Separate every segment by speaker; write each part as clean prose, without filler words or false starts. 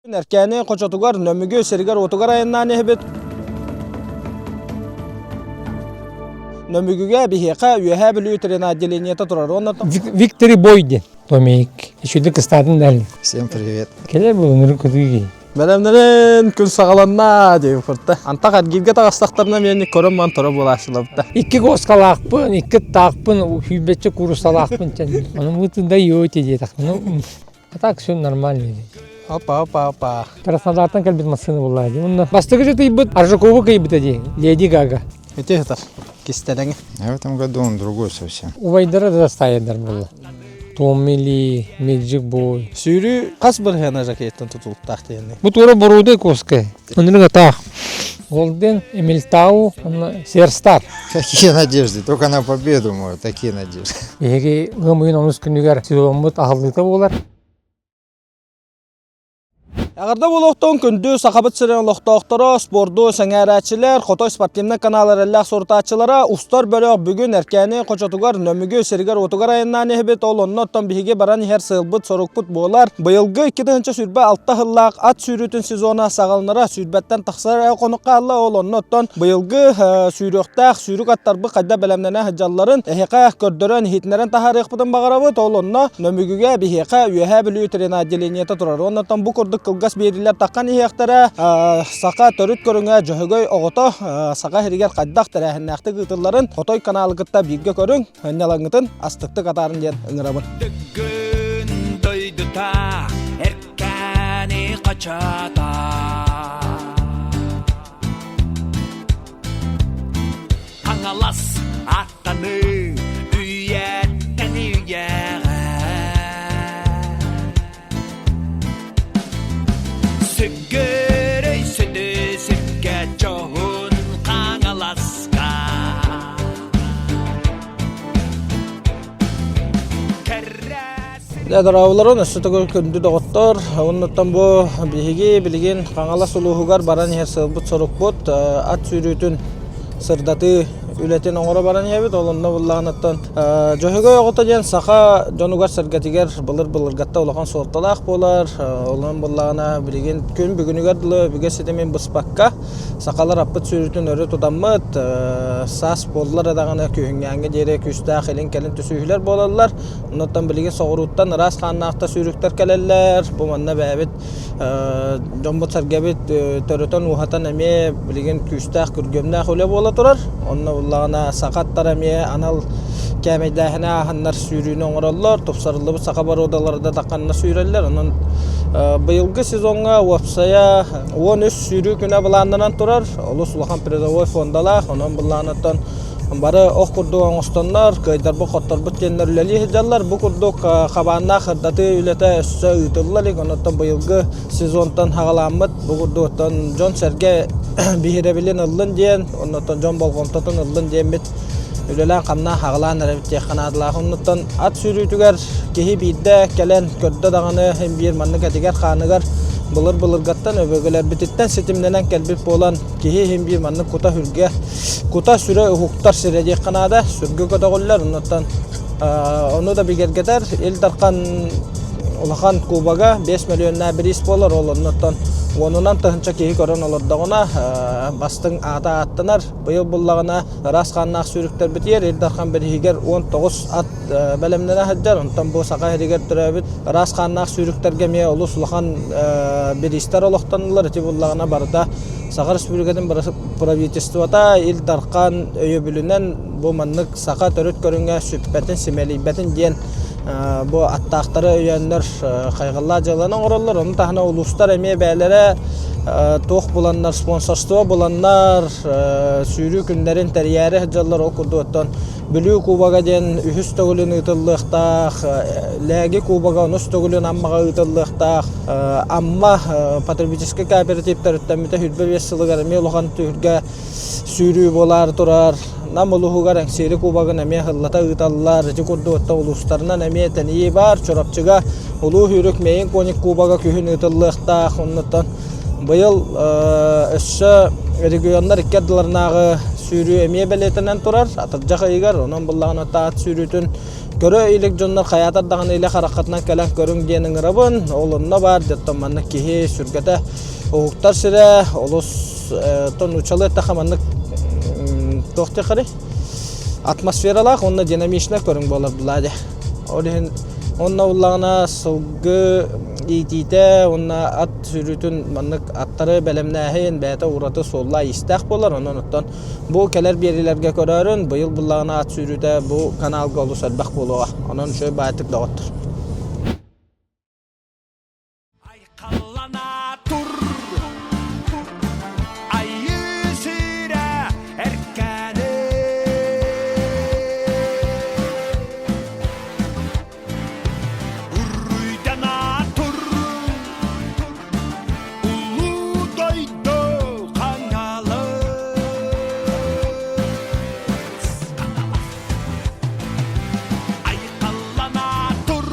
Speaker 1: Эркээни хочотугар Нөмүгү сиригэр-уотугар айаннаан иһэбит. Нөмүгүгэ биһиэхэ Үөһээ Бүлүү тренотделениета турар. Уонна
Speaker 2: Виктори Бой диэн. Томик. Үчүгэй кыстаатын дали.
Speaker 3: Всем привет.
Speaker 2: Келе булунур кытыги.
Speaker 1: Бэлэмнэрин күн саҕаланна диэн курта. Антах эргииргэ таҕыстахтарына миэнник көрөн ман тура буолааччылабыта.
Speaker 2: Икки госкалаахпын, икки таахпын, сүүрбэччэ курусалаахпын. Ону бутун да йоти диэтэх. Ну, А так все нормально.
Speaker 1: Опа, опа, опа.
Speaker 2: Краснодартан кэлбит массыына булла дии. Онно бастакы дьытыйбыт Аржакову кыйбыта дии. Леди Гага.
Speaker 1: Ити сытар. Кистэлэҥи.
Speaker 3: А в этом году он другой совсем.
Speaker 2: Убайдара да стайдар буолла. Томми Ли, Меджик Бой.
Speaker 1: Сүүрүү хас бырыһыана жакеттан тутулуктаах диэнни.
Speaker 2: Бу туора боруодай коска. Оннуга таах. Голден, Эмильтау, Серстар.
Speaker 3: Какие надежды? Только на победу, может, такие надежды.
Speaker 2: Биһиги ыам ыйын онус күнүгэр сезоммут аһыллыыта буолар.
Speaker 1: Эҕэрдэ буолуохтун күндү Сахабыт сирин олохтоохторо, спорду сэҥээрээччилэр, Хотой спортивнай канал эрэллээх сурутааччылара устар бөлөх бүгүн Эркээни хочотугар Нөмүгү сиригэр-уотугар айаннаан иһэбит. Ол онно оттон биһиги баран иһэр сыалбыт-сорукпут буолар. Быйылгы 2026 сыллаах ат сүүрүүтүн сезона саҕаланара сүүрбэттэн тахсар хонук хаалла. Ол онно оттон быйылгы сүүрүөхтээх сүүрүк аттарбыт хайдах бэлэмнэнэ сылдьалларын эһиэхэ көрдөрөн, иһитиннэрэн таһаарыахпытын баҕарабыт. Ол онно Нөмүгүгэ биһиэхэ Үөһээ Бүлүү тренотделениета турар. Оннуттан бу курдук кылгас биэриилэр таххан иһиэхтэрэ. Саха төрүт көрүҥэ Дьөһөгөй оҕото саха сиригэр хайдах тэрээһиннээхтик ыытылларын Хотой каналы кытта бииргэ көрүҥ, ынньалаҥҥытын астыктык атаарын диэн ыҥырабын.
Speaker 4: Дыгын дойдута эркээни хачата Хаҥалас аттаныы үйэттэн үйэҕэ Сүгүрүй сүдү сүргэ дьоһун Хаҥаласка
Speaker 1: Дьэ, дорооболорун, өссө төгүл күндү доҕоттор. Оннуттан бу биһиги билигин Хаҥалас улууһугар баран иһэр сыалбыт-сорукпут ат сүүрүүтүн сырдатыы үлэтин оҥоро баран иһэбит. Ол онно буллаҕыныттан Дьөһөгөй оҕото диэн саха дьонугар-сэргэтигэр былыр-былыргатта улахан суолталаах буолар. Онон буллаҕына билигин күн бүгүнүгэр дылы өбүгэ ситимин быспакка сахалар аппыт сүүрүүтүн өрө тутаммыт саас буоллар даҕаны күһүҥҥээҥҥэ диэри күүстээх илин-кэлин түсүһүүлэр буолаллар. Оннуттан билигин соҕурууттан ыраас хааннаахта сүүрүктэр кэлэллэр. Бу манна бэйэбит дьоммут-сэргэбит төрөтөн-ууһатан эмиэ билигин күүстээх күргүөмнээх үлэ буола турар. Онно буллаҕына саха аттара эмиэ анал кээмэйдээһини ааһаннар сүүрүүнү оҥороллор, тупсарыллыбыт саха боруодалара да тахханна сүүрэллэр. Онон быйылгы сезоҥҥа уопсайа 13 сүүрүү күнэ былааннанан турар. Олус улахан призовой фондалаах. Онон былаанаттан Бары ох курдук оҥостоннор, кыайдарбыт-хотторбут диэннэр үлэлии сылдьаллар. Бу курдук хабааннаах сырдатыы үлэтэ өссө ыытылла илик. Онон быйылгы сезонтан саҕаламмыт. Бу курдук оттон дьон-сэргэ биһирэбилин ыллын диэн, оннуттан дьон болҕомтотун ыллын диэммит үлэлээн-хамнаан хаҕалаан эрэбит диэххэ наадалаах. Оннуттан ат сүүрүүтүгэр киһи биирдэ кэлэн көрдө даҕаны син биир маннык этигэр-хааныгар былыр-былыргаттан өбүгэлэрбититтэн ситимнэнэн кэлбит буолан киһи иһин биир маннык кута-сүргэ кута-сүрэ уһуктар сирэ диэххэ наада. Сүргэ көтөҕүллэр, оннуттан ону да бигэргэтэр. Ил Дархан улахан кубога 5 мөлүйүөннээх бириис буолар. Ол оннуттан уонунан тыһыынча киһи көрөн олордоҕуна бастыҥ аата ааттанар. Быйыл буллаҕына ыраас хааннаах сүүрүктэрбитигэр Ил Дархан бирииһигэр 19 ат бэлэмнэнэ сылдьар. Онтон бу Саха сиригэр төрөөбүт ыраас хааннаах сүүрүктэргэ эмиэ олус улахан бириистэр олохтонуллар. Ити буллаҕына барыта Саха Республикатын правительствота Ил Дархан өйөбүлүнэн бу маннык саха төрүт көрүҥэ сүппэтин, симэлийбэтин диэн бу аттаахтары өйөөннөр хайҕаллаах дьыаланы оҥороллор. Ону таһынан улуустар эмиэ бэйэлэрэ туох буланнар, спонсорство буланнар, сүүрүү күннэрин тэрийээри сылдьаллар. Ол курдук оттон Бүлүү кубога диэн үһүс төгүлүн ыытыллыахтаах, Лээги кубога онус төгүлүн Аммаҕа ыытыллыахтаах. Амма потребительскай кооператив төрүттэммитэ 25 сылыгар эмиэ улахан түһүлгэ сүүрүү буолаары турар. Нам улууһугар Эҥсиэли кубогын эмиэ сыллата ыыталлар. Ити курдук оттон улуустарынан эмиэ тэнийии баар. Чурапчыга Улуу Сүүрүк Мэйин Коник кубога күһүн ыытыллыахтаах. Оннуттан быйыл өссө регионнар икки ардыларынааҕы сүүрүү эмиэ бэлиэтэнэн турар. Атырдьах ыйыгар онон буллаҕына таат сүүрүүтүн көрө илик дьоннор хайаатар даҕаны илэ хараххытынан кэлэн көрүҥ диэн ыҥырабын. Ол онно баар дьоттон манна киһи сүргэтэ уһуктар сирэ олус тон нууччалыы эттэххэ маннык туох диэххэрий атмосфералаах уонна динамичнай көрүҥ буолар Владя. Ол иһин онно буллаҕына сылгы иитиитэ уонна ат сүүрүүтүн маннык аттары бэлэмнээһин бэйэтэ ураты суоллаах-иистээх буолар. Онон оттон бу кэлэр биэриилэргэ көрөөрүн быйыл буллаҕына ат сүүрүүтэ бу каналга олус элбэх буолуоҕа. Онон үчүгэй баайтык доҕоттор.
Speaker 4: Айхаллана тур, айыы сирэ эркээни. Уруйдана тур, улуу дойду Хаҥалас. Айхаллана тур,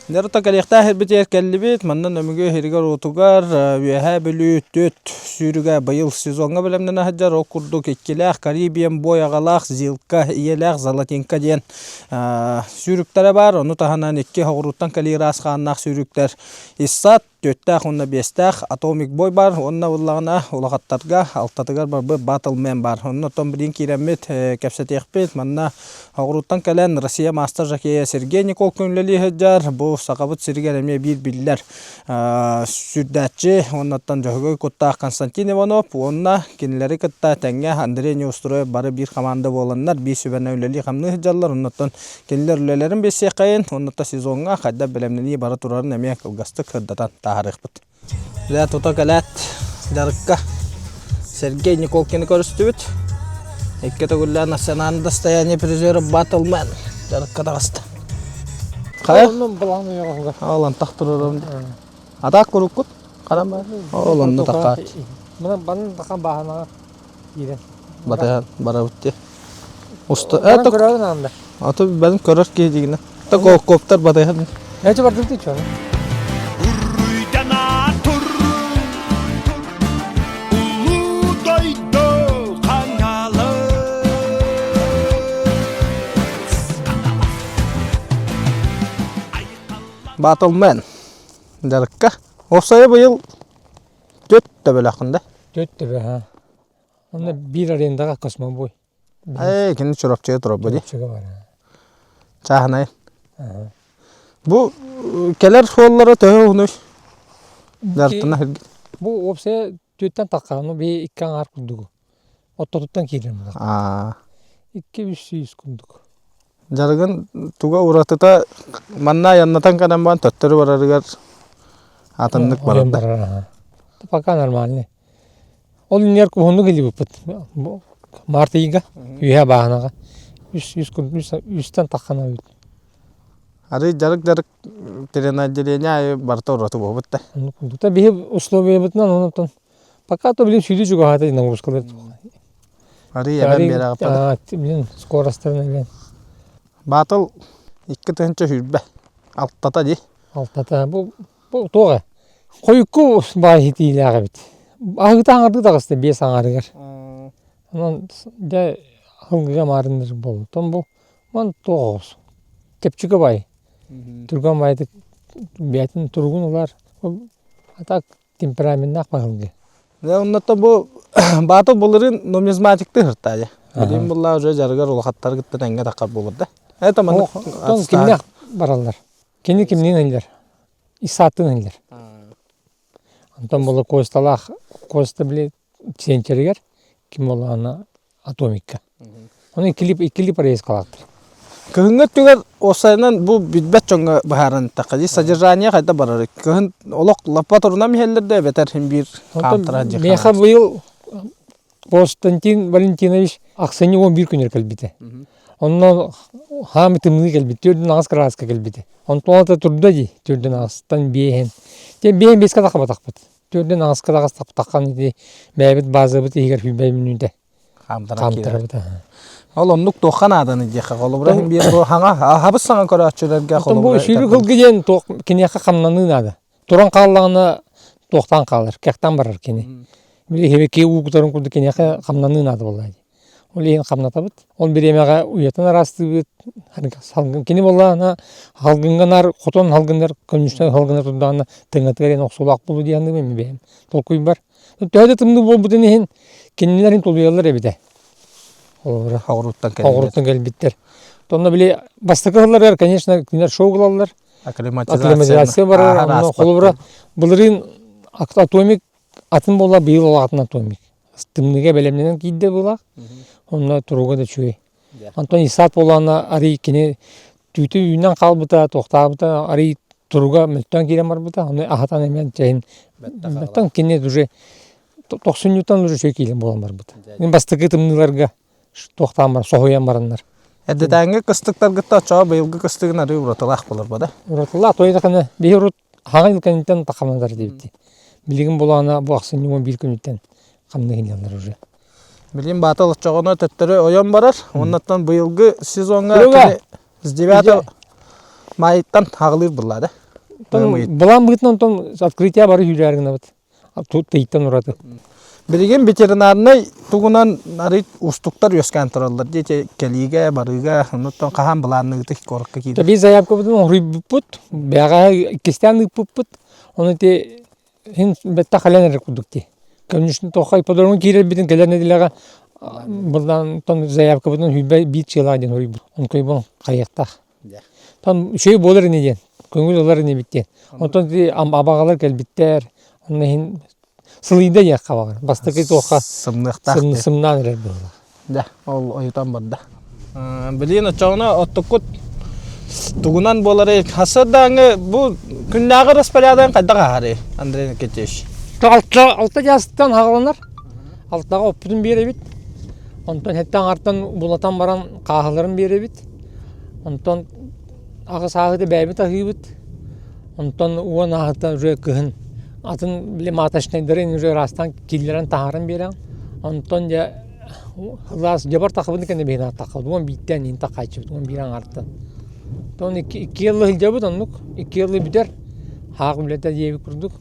Speaker 1: Нерта кэлиэхтээх ирбитигэр кэллибит. Манна Нөмүгү иһиригэр-уотугар Үөһээ Бүлүү түөрт сүүрүгэ быйыл сезоҥҥа бэлэмнэнэ сылдьар. Ол курдук иккилээх Карибиан бой аҕалаах Зилка, ийэлээх Золотинка диэн сүүрүктэрэ баар. Ону таһынан икки соҕурууттан кэлии ыраас хааннаах сүүрүктэр Иссат, Түөртээх уонна биэстээх Atomic Boy баар уонна буоллаҕына улахаттарга алтатыгар барбыт Battleman баар. Онно оттон билигин киирэммит кэпсэтиэхпит. Манна оҕуруттан кэлэн Россия маастар жокея Сергей Николкин үлэлии сылдьар. Бу Сахабыт сиригэр эмиэ биир биллэр сүрдээччи уоннаттан Дьөһөгөй куттаах Константин Иванов уонна кинилэри кытта тэҥҥэ Андрей Неустроев бары биир хамаанда буоланнар биир сүбэнэн үлэлии-хамныы сылдьаллар. Оннуттан Кинилэр үлэлэрин билсиэххэйин уонна сезоҥҥа хайдах бэлэмнэнии бара турарын эмиэ кылгастык сырдатан таһаарыахпыт. Дьэ, тута кэлээт дьарыкка Сергей Николкины көрүстүбүт. Икки төгүллээн национальное достояние призера Battleman дьарыкка таҕыста. Хайа? Ол антах турарым. Атаак куруккут? Харам бар. Ол онно такаат.
Speaker 2: Мына банын тахан баһанаҕа киирэн.
Speaker 1: Батыһан барабыт дии. Уста
Speaker 2: Баран көрөбүн анда.
Speaker 1: Аты бэлим көрөр киһи дигинэ. Та коптар батыһан.
Speaker 2: Эчи бардым ти чону.
Speaker 4: Уруйдана тур, улуу дойду Хаҥалас.
Speaker 1: Батлмен дьарыкка. Уопсайа быйыл түөрт төбөлөөххүн да?
Speaker 2: Түөрт төбө, ha. Онно биир арендаҕа космобой.
Speaker 1: Ээ, кини Чурапчыга турар дии.
Speaker 2: Чурапчыга бар.
Speaker 1: Чааһынай. Бу кэлэр суоллара төһө уһунуй? Дартына сиргит.
Speaker 2: Бу уопсайа түөттэн тахха, ну би икки аҥаар курдугу. Оттотуттан киирэр буолар.
Speaker 1: Аа.
Speaker 2: 2-300 курдук.
Speaker 1: Дьарыгын туга уратыта манна айаннатан кэлэн баран төттөрү барарыгар атыннык барар.
Speaker 2: Барар. Пока нормальный. Ол иннигэр уһуннук илдьибиппит. Март ыйга үөһэ бааһынаҕа үс үс үстэн таххана эбит.
Speaker 1: Арый дьарык-дьарык тренотделение аайы барыта ураты буолбут да.
Speaker 2: Оннук биһи условиябытынан онтон пока то билин сүүрүү чугаһаата нагрузкалар
Speaker 1: Арый эбэн биэрэҕиппат.
Speaker 2: Билин скоростарын эбэн.
Speaker 1: Баатыл 2020 алтата дии.
Speaker 2: Алтата бу Бу туох ээ? Хойукку баай итиилээх эбит. Аһыыта аҥардыы таҕыста биэс аҥаарыгар. Онон дьэ ылгыга маарынныр буолла. Оттон бу ман туох оҕус. Чэпчэки баай. Түргэн баайдык бэйэтин туругун ылар. А так темпераменнаах баһылгы.
Speaker 1: Дьэ оннуттан бу баатыл былырыын нумизматикты сыртаа дьэ. Билигин буллаа уже дьарыгар улахаттары кытта тэҥҥэ таххар буолар да. Это маннык
Speaker 2: Оттон кимнээх бараллар? Кини кимниин ыллар? Исааттыын ыллар. Онтон була Косталаах Коста били сиэнчэригэр ким буоллаҕына Атомикка. Ону иккилии иккилии проездкалаахтар.
Speaker 1: Кыһыҥҥы өттүгэр уопсайынан бу билбэт дьоҥҥо быһааран эттэххэ дии содержание хайда барарый? Кыһын олох лаппа турунан иһэллэр да эбэтэр син биир хаамтара
Speaker 2: Онтон миэхэ быйыл Константин Валентинович ахсынньы 11 күнүгэр кэлбитэ. Онно хаамы тымныы кэлбит, төрдүн аҕыс кырааска кэлбитэ. Онтон ата турда дии, төрдүн аҕыстан биэһин. Те биэһин биэскэ таххабатахпыт. Төрдүн аҕыска таҕыстахпытаххан ити бэйэбит базабыт иһигэр хүбэй мүнүүтэ.
Speaker 1: Хаамтаран
Speaker 2: Хаамтарабыт.
Speaker 1: Ол оннук туохха нааданы диэххэ холобура иһин биир бу хаҥа хабыс саҥа көрөөччүлэргэ
Speaker 2: холобура бу сүүрүк ылгы диэн туох киниэхэ хамнаныы наада. Туран хааллаҕына туохтаан хаалар, кэхтэн барар кини. Били хебекки уу кутарын курдук киниэхэ хамнаныы наада буолла дии. Ол иһин хамнатабыт. Ол бириэмэҕэ уйатын араастыыбыт. Салгын кини буоллаҕына салгыҥҥа наар хотон салгыннар конюшнай салгыннар турдаҕына тыҥатыгар эн охсуулаах буолуо дии саныыбын мин бэйэм толкуйбар. Төһө да тымныы буолбутун иһин кинилэрин тулуйаллар эбитэ. Холобура
Speaker 1: Хоҕуруттан
Speaker 2: хоҕуруттан кэлбиттэр. Онно били бастакы сылларыгар, конечно, кинилэр шоу ылаллар.
Speaker 1: Акклиматизация
Speaker 2: барар. Онно холобура былырыын атомик атын буолла, быйыл ол атын атомик. Тымныыга бэлэмнэнэн киирдэ быылаах. Онно туруга да үчүгэй. Антон Исаат буоллаҕына арый кини түүтү үүнэн хаалбыта, туохтаабыта арый туруга мөлтөөн киирэн барбыта. Ону аһатан эмэн чэйин бэттэн кини уже тохсунньуттан уже үчүгэй киирэн буолан барбыта. Мин бастакы тымныыларга туохтаан бар соһуйан бараннар.
Speaker 1: Эрдэтээҥҥи кыстыктаргытта оччоҕо быйылгы кыстыгын арыы уратылаах буолар бада.
Speaker 2: Уратылаах тойдахына биһи урут хаҥа ил кэнниттэн тахамандар диэбитти. Билигин булаана бу ахсынньы 11 күнүттэн хамныы хиннялар уже.
Speaker 1: Билигин баатал оччоҕуна төттөрү ойон барар. Оннаттан быйылгы сезоҥҥа кини с 9 майыттан хаҕылыыр буллаада.
Speaker 2: Былаан быытынан онтон открытие бары хүүлээр гынабыт. Тыйтан ураты.
Speaker 1: Билигин ветеринарнай тугунан арый устуктар үөскээн тураллар диэти кэлиигэ, барыыга, оннуттан хаһан былаанныгытый куоракка киирэр?
Speaker 2: Биир заявкабытын оҥоруйбуппут, бэҕэһээ иккистээн ыыппыппыт. Ону ити иһин бэттэх кэлэн эрэр курдук дии. Конечно, тоқай ипподромҥа киирэрбитин кэлэр нэдиэлэҕэ былаан заявкабытын сүүрбэ биир чыалаах диэн суруйбут. Онкуйбун хайыахтаах. Там үчүгэй буолар ини диэн, көҥүл ылар инибит диэн. Онтон ити абаҕалар кэлбиттэр, онно иһин сылыйда диэххэ баҕар. Бастакы туохха
Speaker 1: сымныахтаах
Speaker 2: сымнаан эрэр быһыылаах.
Speaker 1: Дьэ, ол ойутан барда. Билигин оччоҕуна оттуккут тугунан буоларый? Хасырдааҥы бу күннээҕи распорядогын хайдах ааһарый, Андрей Никитич?
Speaker 2: Алта, алта чаастан хаҕаланар. Алтаҕа оппутун биэрэбит. Онтон сэттэ аҥартан булатан баран хааһыларын биэрэбит. Онтон аҕыс ааһыыта бэйэбит аһыыбыт. Онтон уон ааһыыта уже кыһын атын били маточнайдарын уже ыраастаан киллэрэн таһааран биэрэҕин. Онтон дьэ сылаас дьабар тахабын кэннэ биһиги ааттаххабыт уон бииртэн иин тахааччыбыт уон биир аҥаартан. Онтон икки икки ыалы сылдьабыт оннук икки ыалы бүтэр хаах үлэтэ диэбит курдук.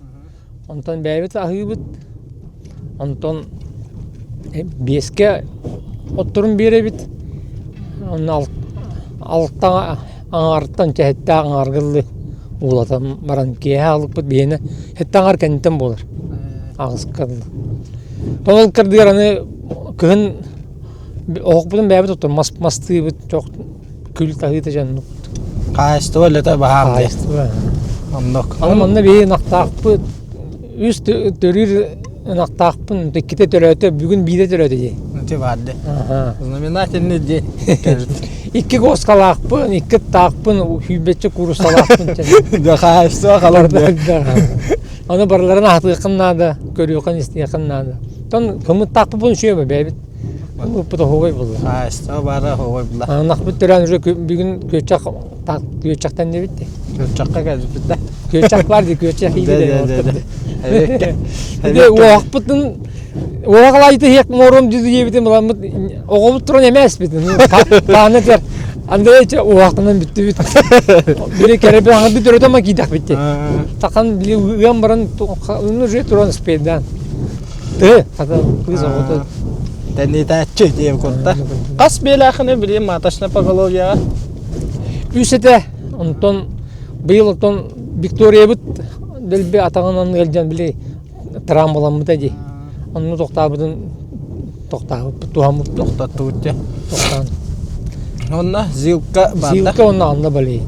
Speaker 2: Онтон бэйэбит аһыыбыт. Онтон биэскэ отторун биэрэбит. Онно алта аҥаартан сэттэ аҥаарга дылы уулатан баран киэһэ аһылыкпыт биһиэнэ сэттэ аҥаар кэнниттэн буолар. Аҕыска дылы. Ол кырдыгар аны кыһын оһохпутун бэйэбит оттон мас мастыыбыт чох күл таһыыта дьоннук.
Speaker 1: Хаһаайыстыба үлэтэ баһаам дии.
Speaker 2: Хаһаайыстыба.
Speaker 1: Оннук.
Speaker 2: Аны манна биһи ынахтаахпыт үс төрүүр ынахтаахпын иккитэ төрөөтө бүгүн биирэ төрөөтө дии.
Speaker 1: Ити баар дии. Знаменательный день.
Speaker 2: Икки госкалаахпын, икки ыттаахпын, сүүрбэччэ кууруссалаахпын.
Speaker 1: Да хаһаайыстыба халар
Speaker 2: Аны барыларын аһатыаххын наада, көрүөххүн, истиэххин наада. Тон кымыттаахпын үчүгэй бэйэбит. Ыппыт оһуобай буолла.
Speaker 1: Хаһаайыстыба баара оһуобай буолла.
Speaker 2: Ынахпыт төрөөн уже бүгүн күөччэх күөччэхтэннибит дии.
Speaker 1: Күөччэххэ кэлбит да.
Speaker 2: Күөччэх баар дии, күөччэх иибит. Ити уоһахпытын уоһах алайыты иһиэх моруом дии диэбитин буламмыт оҕобут туран эмээспитин. Таана тер Андрей уоһахтанан бүттүбүт. Били кэрэбин аҥарды төрөтө ма киидэхпит дии. Тахан били ыам баран уже туран успейдаан. Тыы, хата кыыс оҕото.
Speaker 1: Тэнитээччи диэн курда. Хас биэлээхини билим маточна поголовьеҕа?
Speaker 2: Үс этэ. Онтон быйыл оттон Викториябыт дэлби атаҕынан ыалдьан били травмаламмыта дии. Онно тохтообутун тохтообуппут туһаммыт
Speaker 1: Тохтоттубут дии.
Speaker 2: Тохтоон.
Speaker 1: Онно Зилка барда.
Speaker 2: Зилка уонна Анна Балейн.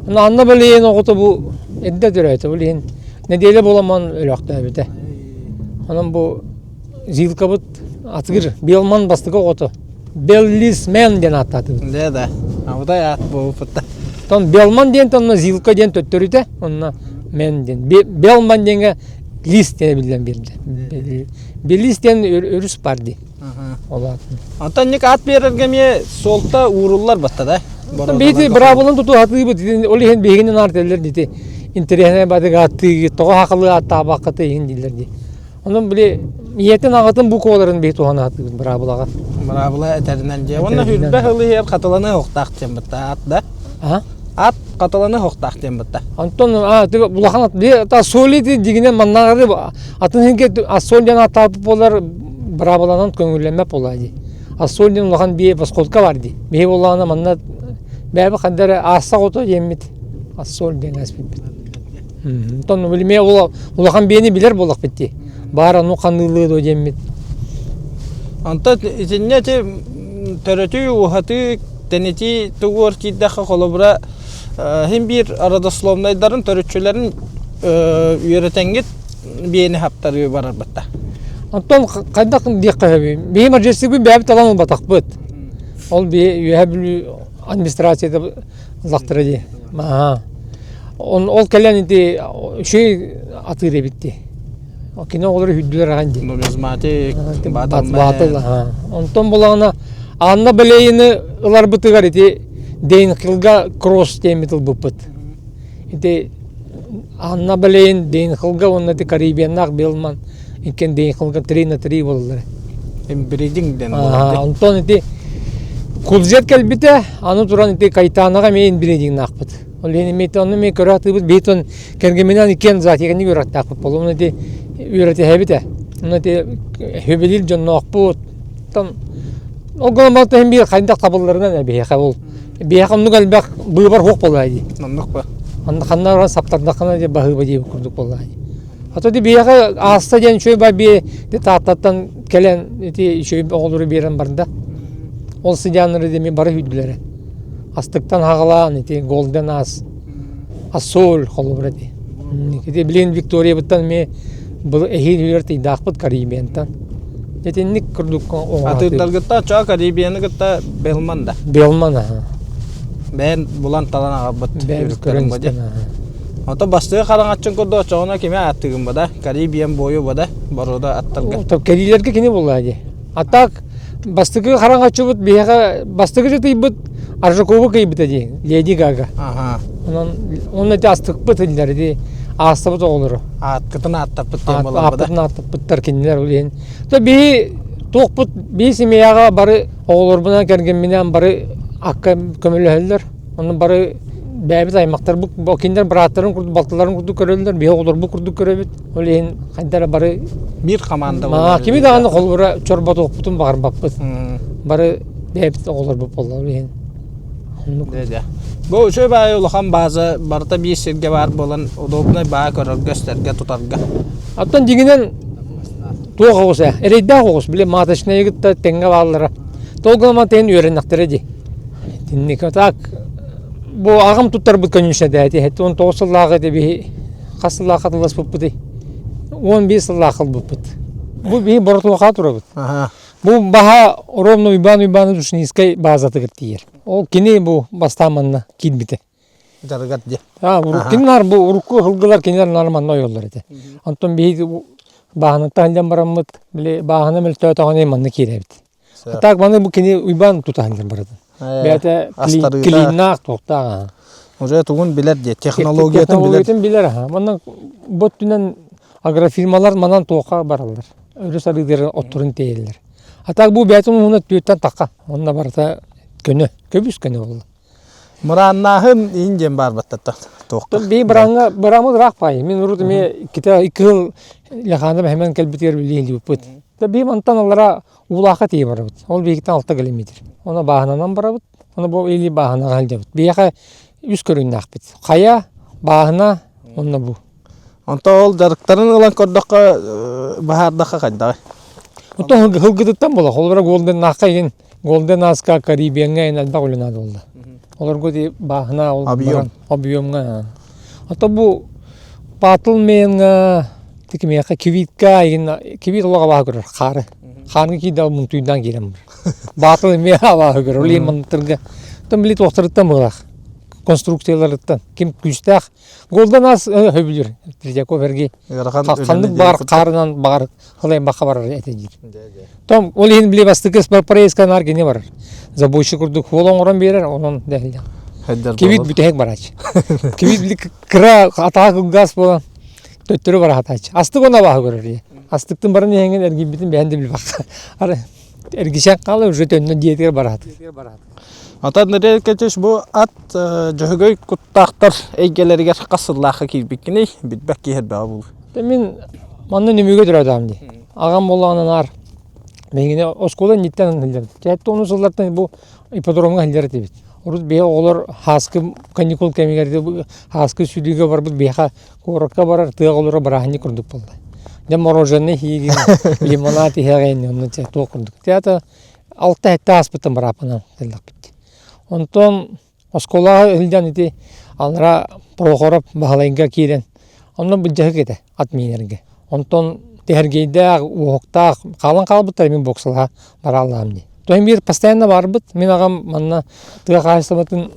Speaker 2: Онно Анна Балейн оҕото бу эрдэ төрөөтө бу иһин нэдиэлэ буоламман өлөөхтөөбүтэ. Онон бу Зилкабыт атыгыр Белман бастакы оҕото Беллисмен диэн ааттаатыбыт.
Speaker 1: Да да. Абытай аат буолбут да.
Speaker 2: Тон Белман диэн онно Зилка диэн төттөрүтэ, онно мен диэн. Белман диэҥҥэ лист диэн биллэн биэрдэ. Беллис диэн өрүс бар дии. Ол аатын.
Speaker 1: Онтон ник аат биэрэргэ эмиэ суолта ууруллар батта да.
Speaker 2: Биһиги быраабылын тутуһатыыбыт. Ол иһин биһигини наар этэллэр дии. Интэриэһинэй бадык ааттыы, тоҕо хахылыы ааттаабаккыт иһин дииллэр дии. Онон били ийэтин аҕатын букваларын биһи туһанаатыбыт быраабылаҕа.
Speaker 1: Быраабыла этэринэн дьэ. Уонна хүрбэ сыл иһэр хатыланы оһохтаах диэн бытта ат да. Ат хатыланы оһохтаах диэн бытта.
Speaker 2: Онтон улахан ат соли дигинен маннааҕы атын хинге ассоль диэн аттаабыт буолар быраабыланан көҥүллэммэт буолаа дии. Ассоль диэн улахан бие восходка бар дии. Биһи буоллаҕына манна бэйэбит ханна эрэ аасса ото диэммит ассоль диэн ааспыппыт. Онтон билимиэ улахан биэни билэр буоллахпыт дии. Баар ону ханыылыы дуо диэммит.
Speaker 1: Онтон итиннэ ити төрөтүү, уһатыы, тэнитии тугуор киирдэххэ холобура хин биир родословнайдарын төрүччүлэрин үөрэтэҥҥит биэни хаптарыы барарбытта.
Speaker 2: Онтон хайдах диэххэ сөбүй? Биһи мажестикпын бэйэбит талан ылбатахпыт. Ол биһи Үөһээ Бүлүү администрацията ыллахтара дии. Аа. Ол кэлэн ити үчүгэй атыыр эбит дии. Кини оҕолоро үрдүлэр аҕан дии.
Speaker 1: Нумизматик,
Speaker 2: Батыл. Онтон булаҕына Анна Балеины ыларбытыгар ити Дейнхилга кросс диэммит ылбыппыт. Ити Анна Балейн Дейнхилга уонна ити Карибианнаах Белман иккиэн Дейнхилга 3 на 3 буолаллар.
Speaker 1: Инбридинг диэн буолар.
Speaker 2: Онтон ити Кулзет кэлбитэ, аны туран ити Кайтанаҕа эмиэ инбридингнаахпыт. Ол иһин эмиэ онно эмиэ көрө сатыыбыт, биһи кэргэминэн иккиэн зоотехник үөрэхтээхпит буолла. Онно ити үөрэтиһэбит ээ. Онно ити сөбүлүүр дьонноохпут. Оттон ол гынан баран иһин биир хайдах табылларынан ээ биһиэхэ ол. Биһиэхэ оннук элбэх быыбар суох буолла дии.
Speaker 1: Оннук ба.
Speaker 2: Онно ханна баран саптардаххына дии баһыыба диэбит курдук буолла дии. Ото ити биһиэхэ ааста диэн үчүгэй ба бии Тааттаттан кэлэн ити үчүгэй оҕолору биэрэн барда. Ол сыдьааннары деми бары сүүрдүлэрэ. Астыктан хаҕалаан ити Golden Ас Ассоль холобура ити. Ити билигин Викториябыттан эмиэ эһиил үөр тыйдаахпыт Карибиантан. Итинник курдук
Speaker 1: Атыырдаргытта чоо Карибияны кытта Белман да.
Speaker 2: Белман аха.
Speaker 1: Бэйэн булан талан аҕалбыт өрүттэрин бу Ото бастыы хараҥаччын курдук очоҕуна кими ааттыгын бада? Карибиан буойу бада? Боруода аттарга.
Speaker 2: Кэлиилэргэ кини булла дии. А так бастакы хараҥаччыбыт биһиэхэ бастакы дьытыйбыт Аржакову кыйбыта дии, Леди Гага.
Speaker 1: Аха.
Speaker 2: Онон онно ити астыкпыт иллэр ити аастабыт оҕолору.
Speaker 1: Ааттыкытын ааттаппыт диэн буолар
Speaker 2: Ааппытын ааттаппыттар кинилэр ол иһин. То биһи туохпут биһи семьяҕа бары оҕолорбунан кэргэмминэн бары акка көмөлөһөллөр. Онно бары бэйэбит аймахтарбыт кинилэр бырааттарын курдук балтыларын курдук көрөллөр, биһи оҕолорбут курдук көрөбүт. Ол иһин хайда эрэ бары
Speaker 1: биир команда
Speaker 2: буолар. Кими даҕаны холобура чорботуохпутун баҕарбаппыт. Бары бэйэбит оҕолорбут буолла ол иһин.
Speaker 1: Дэ Бу үчүгэй баайы улахан бааза барыта биир сиргэ баар буолан удобнай баа көрөргө, истэргэ, тутарга.
Speaker 2: Оттон дьиҥинэн туох оҕус ээ, эрэйдээх оҕус, били маточнайы кытта тэҥҥэ бааллара. Ол гынан тэҥ үөрэннэхтэрэ дии. Итинник так бу аҕам туттарбыт конюшня ити 19 сыллааҕы ити биһи хас сыллаахха тылласпыппытый? 11 сыллаах ылбыппыт. Бу биһи боротуохаа турабыт. Бу баһа ровно Уйбаан Уйбааны Душнинскай баазатыгар тиийэр. Ол кини бу бастаан манна киирбитэ.
Speaker 1: Дьарыгар дии.
Speaker 2: Кинилэр бу урукку сылгылар кинилэр наар манна ойоллор этэ. Онтон биһиги бааһынаттан сылдьан бараммыт, били бааһына мөлтөөтөҕүнэ манна киирэбит. Так маны бу кини Уйбаан тутаһан барытын. Бэйэтэ клиннаах туохтаах.
Speaker 1: Уже тугун билэр дии, технологиятын билэр.
Speaker 2: Технологиятын билэр аха. Манна бу өттүнэн агрофирмалар манан туохха бараллар. Өрүс арыытыгар отторун тиэйэллэр. А так бу бэйэтин уһуна түөттэн тахха. Онно барыта көнө, көбүс көнө буолла.
Speaker 1: Мырааннааһын иин диэн баар баттата туохха.
Speaker 2: Би бырааҥҥа быраамы ыраах баай. Мин урут эмиэ иккитэ икки сыл Леханым хэмэн кэлбитигэр билиилибиппит. Би мантан аллара Уулаахха тиийэ барабыт. Ол биһигиттэн 6 километр. Ону бааһынанан барабыт. Ону бу или бааһынаҕа сылдьабыт. Биһиэхэ үс көрүҥнээхпит. Хайа, бааһына уонна бу.
Speaker 1: Онто ол дьарыктарын ылан көрдөххө, баһаардахха хайдаҕый?
Speaker 2: Оттон сылгытыттан буолар. Холобура Голденнаахха игин Голден Аска Карибиаҥҥа ин элбэх үлэ наада буолла. Олорго ити бааһына ол
Speaker 1: Объем.
Speaker 2: Объемҥа. Ото бу Патл Мэнҥа Тикимиэхэ кибитка игин кибит олох абааһы көрөр хаары. Хаарга киирдэ мунтуйдаан киирэн бар. Баатыл эмиэ абааһы көрөр. Ол иһин мантырга тон били туохтарыттан быһылаах конструкцияларыттан ким күүстээх Голдан ас сөбүлүүр Третьяков эрги ханнык баар хаарынан баҕар хылайбакка барар этэ диир. Том ол иһин били бастакы проездка наар кини барар. Забойщик курдук хуол оҥорон биэрэр онон дэһиллэх. Кибит бүтэһик барааччы. Кибит били кыра атаҕа кылгас буолан төттөрү бара сатааччы. Астык оны абааһы көрөр. Астыктын баран иһэҥҥин эргийбитин бэйэн да билбэххэ. Ары эргишэн хаала уже төннөн дьиэтигэр бараат.
Speaker 1: Оттон Андрей Аркадьевич бу ат Дьөһөгөй куттаахтар эйгэлэригэр хас сыллаахха киирбиккиний? Билбэт киһи элбэҕэ буолуо.
Speaker 2: Мин манна нөмүгө төрөөтөҕүм дии. Аҕам буоллаҕына наар Миигини оскуола инниттэн сылдьар. Чээтти онус сыллартан бу ипподромҥа сылдьар этибит. Урут биһи оҕолор һааскы каникул кэмигэр һааскы сүүрүүгэ барбыт биһиэхэ куоракка барар тыаҕа олорор бырааһынньык курдук буолла. Дьэ мороженое иһиигин, лимонад иһэҕин, онно чэ туох курдук. Театр алта-сэттэ ааспыттан бырааппынан кэллэхпит. Онтон Оскуолаҕа сылдьан ити аллара Прохоров Баһылайга киирэн, онно былдьаһык этэ ат миинэргэ. Онтон Тэһэргэйдээх, Уоһуктаах хаалан хаалбыттар мин боксалаһа барааллаам дии. То биир постоянно барбыт. Мин аҕам манна тыа хаһаайыстыбатын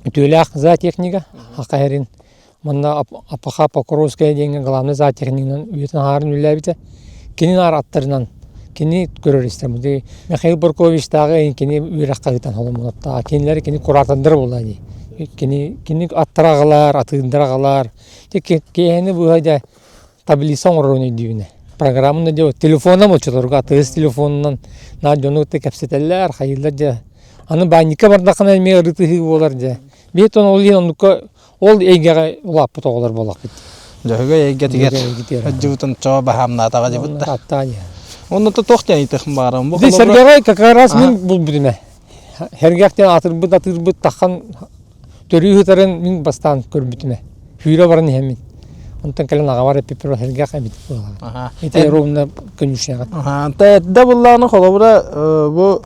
Speaker 2: үтүөлээх зоотехнига Хахаһэрин Манна АПХ Покровская диэҥҥэ главный зоотехнигынан үйэтин аһаарын үлэлээбитэ. Кини наар аттарынан кини көрөр истэр. Михаил Барковичтааҕы кини үөрэххэ ыытан холоммуттааҕа. Кинилэри кини куратордара буолла дии. Кини кини аттара аҕалар, атыырдара аҕалар. Киэһэни быһа дьэ таблица оҥорорун өйдүүбүнэ. Программаны дьэ телефонунан оччолорго атыыс телефонунан наар дьону кытта кэпсэтэллэр, хайыыллар дьэ. Аны баанньыкка бардаххына эмиэ ырытыһыы буолар дьэ. Биир тон ол иһин оннукка Ол эйгэҕэ улааппыт оҕолор буоллахпыт.
Speaker 1: Дьөһөгөй эйгэтигэр сылдьыбытын чоо баһаамнаатаҕа дьыбыт да. Онно туох диэн ыйытыахпын баҕарабын. Бу
Speaker 2: Сэргэҕэ как раз мин булбутум ээ. Сэргэхтэн атырбыт атыырбыт таххан төрүү сытарын мин бастаан көрбүтүм ээ. Сүүрэ баран иһэммин. Онтон кэлэн аҕабар эппиппэр сэргэх эбит буолаҕа. Ити ровно конюшняҕа.
Speaker 1: Эрдэ буллаҕына холобура бу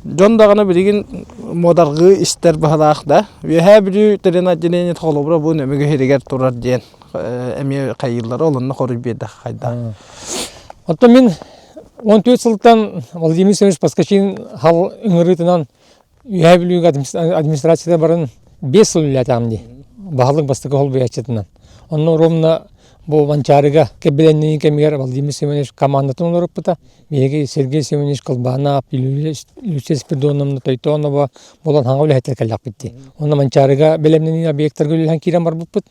Speaker 1: дьон даҕаны билигин муодаргыы истэр баһылаах да Үөһээ Бүлүү тэрин отделениета холобура бу Нөмүгү иһигэр турар диэн эмиэ хайыыллара олонно хоруй биэрдэх хайдах.
Speaker 2: Оттон мин 14 сылтан Владимир Семенович Поскачин хал ыҥырыытынан Үөһээ Бүлүүгэ администрацияда баран 5 сыл үлэлээтэҕим дии. Баһылык бастакы холбуйааччытынан. Онно ровно бу Манчаарыга кэбилэннии кэмигэр Владимир Семенович командатын олоруппута. Биһиги Сергей Семенович Кылбаанап, Люция Спиридоновна Тойтонова буолан хаҥа үлэһиттэр кэллэхпит дии. Онно Манчаарыга бэлэмнэнии объектарга үлэлэһэн киирэн барбыппыт.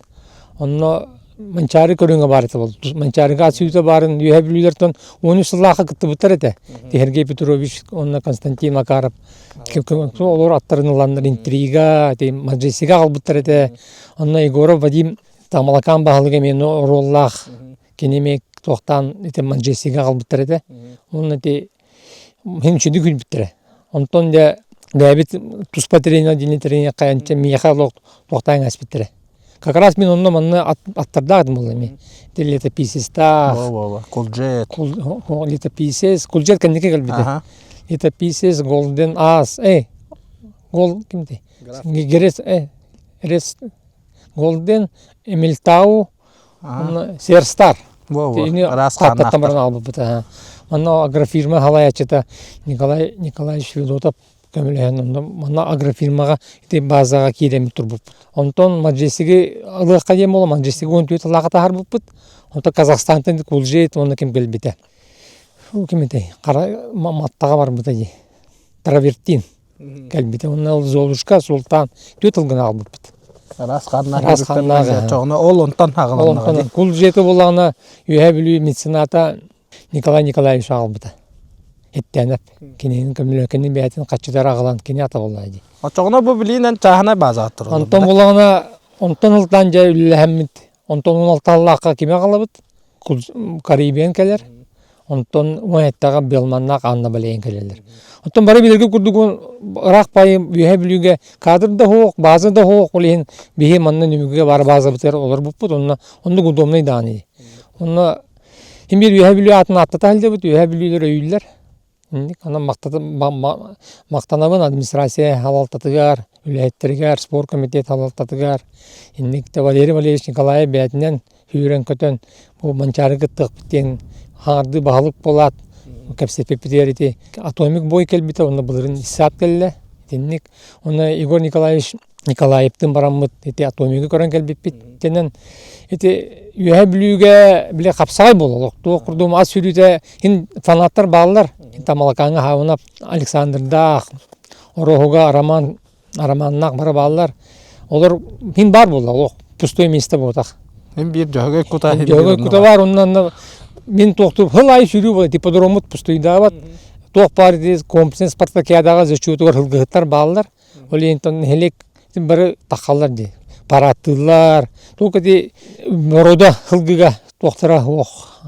Speaker 2: Онно Манчаары көрүҥэ баар этэ буолбут. Манчаарыга ат баарын Үөһээ Бүлүүлэртэн 13 сыллаахха кыттыбыттар этэ. Сергей Петрович уонна Константин Макаров олор аттарын ыланнар интрига, Маджесига аҕалбыттар этэ. Онно Егоров Вадим Тамалакаан баһылыга эмиэ оруоллаах кини эмиэ туохтаан ити Манчестерга аҕалбыттар этэ. Уонна ити иһин үчүгэй күлбүттэрэ. Онтон дьэ бэйэбит туспа тренер диэни тренерхэ анча миэхэ олох туохтаан ааспыттара. Как раз мин онно манна аттардаах этим буолла эмиэ. Ити летописецтаах.
Speaker 1: Кулджет.
Speaker 2: Летописец. Кулджет кэнники кэлбитэ. Летописец, Голден Ас. Эй, Гол кимдий? Герес, э, Рес, Голден, Эмильтау, Серстар. Тааттаттан баран аҕалбыппыт. Манна агрофирма салайааччыта Николай Николаевич Федотов көмөлөһөн онно манна агрофирмаҕа ити базаҕа киирэммит турбуппут. Онтон Маджестиги ылыахха диэн буолла Маджестиги 14 сыллаахха таһаарбыппыт. Онтон Казахстантан Кулжет уонна ким кэлбитэ. Ким этэй? Хара Маттаҕа барбыта дии. Травертин. кэлбитэ уонна ол Золушка Султан түөрт тылгын аҕалбыппыт.
Speaker 1: Араас хааннаах хааннаах чоҕуна ол онтон аҕаланнаҕа
Speaker 2: Кул дьиэтэ буоллаҕына Үөһээ Бүлүү мецената Николай Николаевич аҕалбыта. Эттэнэп кинини көмөлө кини бэйэтин хаччытар аҕалан кини ата буоллаа дии.
Speaker 1: Оччоҕуна бу билиинэн чааһынай баазаҕа турар.
Speaker 2: Онтон буоллаҕына онтон ылтаан дьэ үлэлэһэммит Онтон 16-лаахха кими аҕалабыт? Карибиан кэлэр. Онтон 17-ҕэ Белманнаах Анна Балейн кэлэллэр. Оттон бары билэргэ курдук ыраах байы Үөһээ Бүлүүгэ кадр да суох, база да суох, ол иһин биһи манна Нөмүгүгэ баар базабытыгар олорбуппут, онно оннук удобнай даҕаны. Онно син биир Үөһээ Бүлүү аатын ааттата сылдьабыт, Үөһээ Бүлүүлэр өйүүллэр. Инник онон махтанабын администрация салалтатыгар, үлэһиттэригэр, спорт комитет салалтатыгар. Инник да Валерий Валерьевич Николаев бэйэтинэн сүүрэн-көтөн бу Манчаары кыттыахпыт диэн хаҥардыы баһылык буолаат кэпсэппиппитигэр ити атомик бой кэлбитэ онно былырыын исаап кэллэ. Итинник Онно Егор Николаевич Николаевтыын бараммыт ити атомигы көрөн кэлбиппит. Итинэн ити Үөһээ Бүлүүгэ били хапсаҕай буолла олох. Туох курдук ас сүрүүтэ иһин фанаттар бааллар. Тамалакааҥҥа Хаабынап Александрдаах, Ороһуга Роман Романнаах бары бааллар. Олор иһин баар буолла олох пустой место буотах.
Speaker 1: Мин биир Дьөһөгөй кута
Speaker 2: Дьөһөгөй кута баар онно онно. Мин туохтуур сыл аайы сүүрүү буолар ипподроммут пустуйдаабат. Туох баар комплекс спартакиадаҕа зачетугар сылгыһыттар бааллар. Ол иһин нэһилиэк бары таххаллар дии. Парааттыыллар. Туох ити борода сылгыга туохтара суох.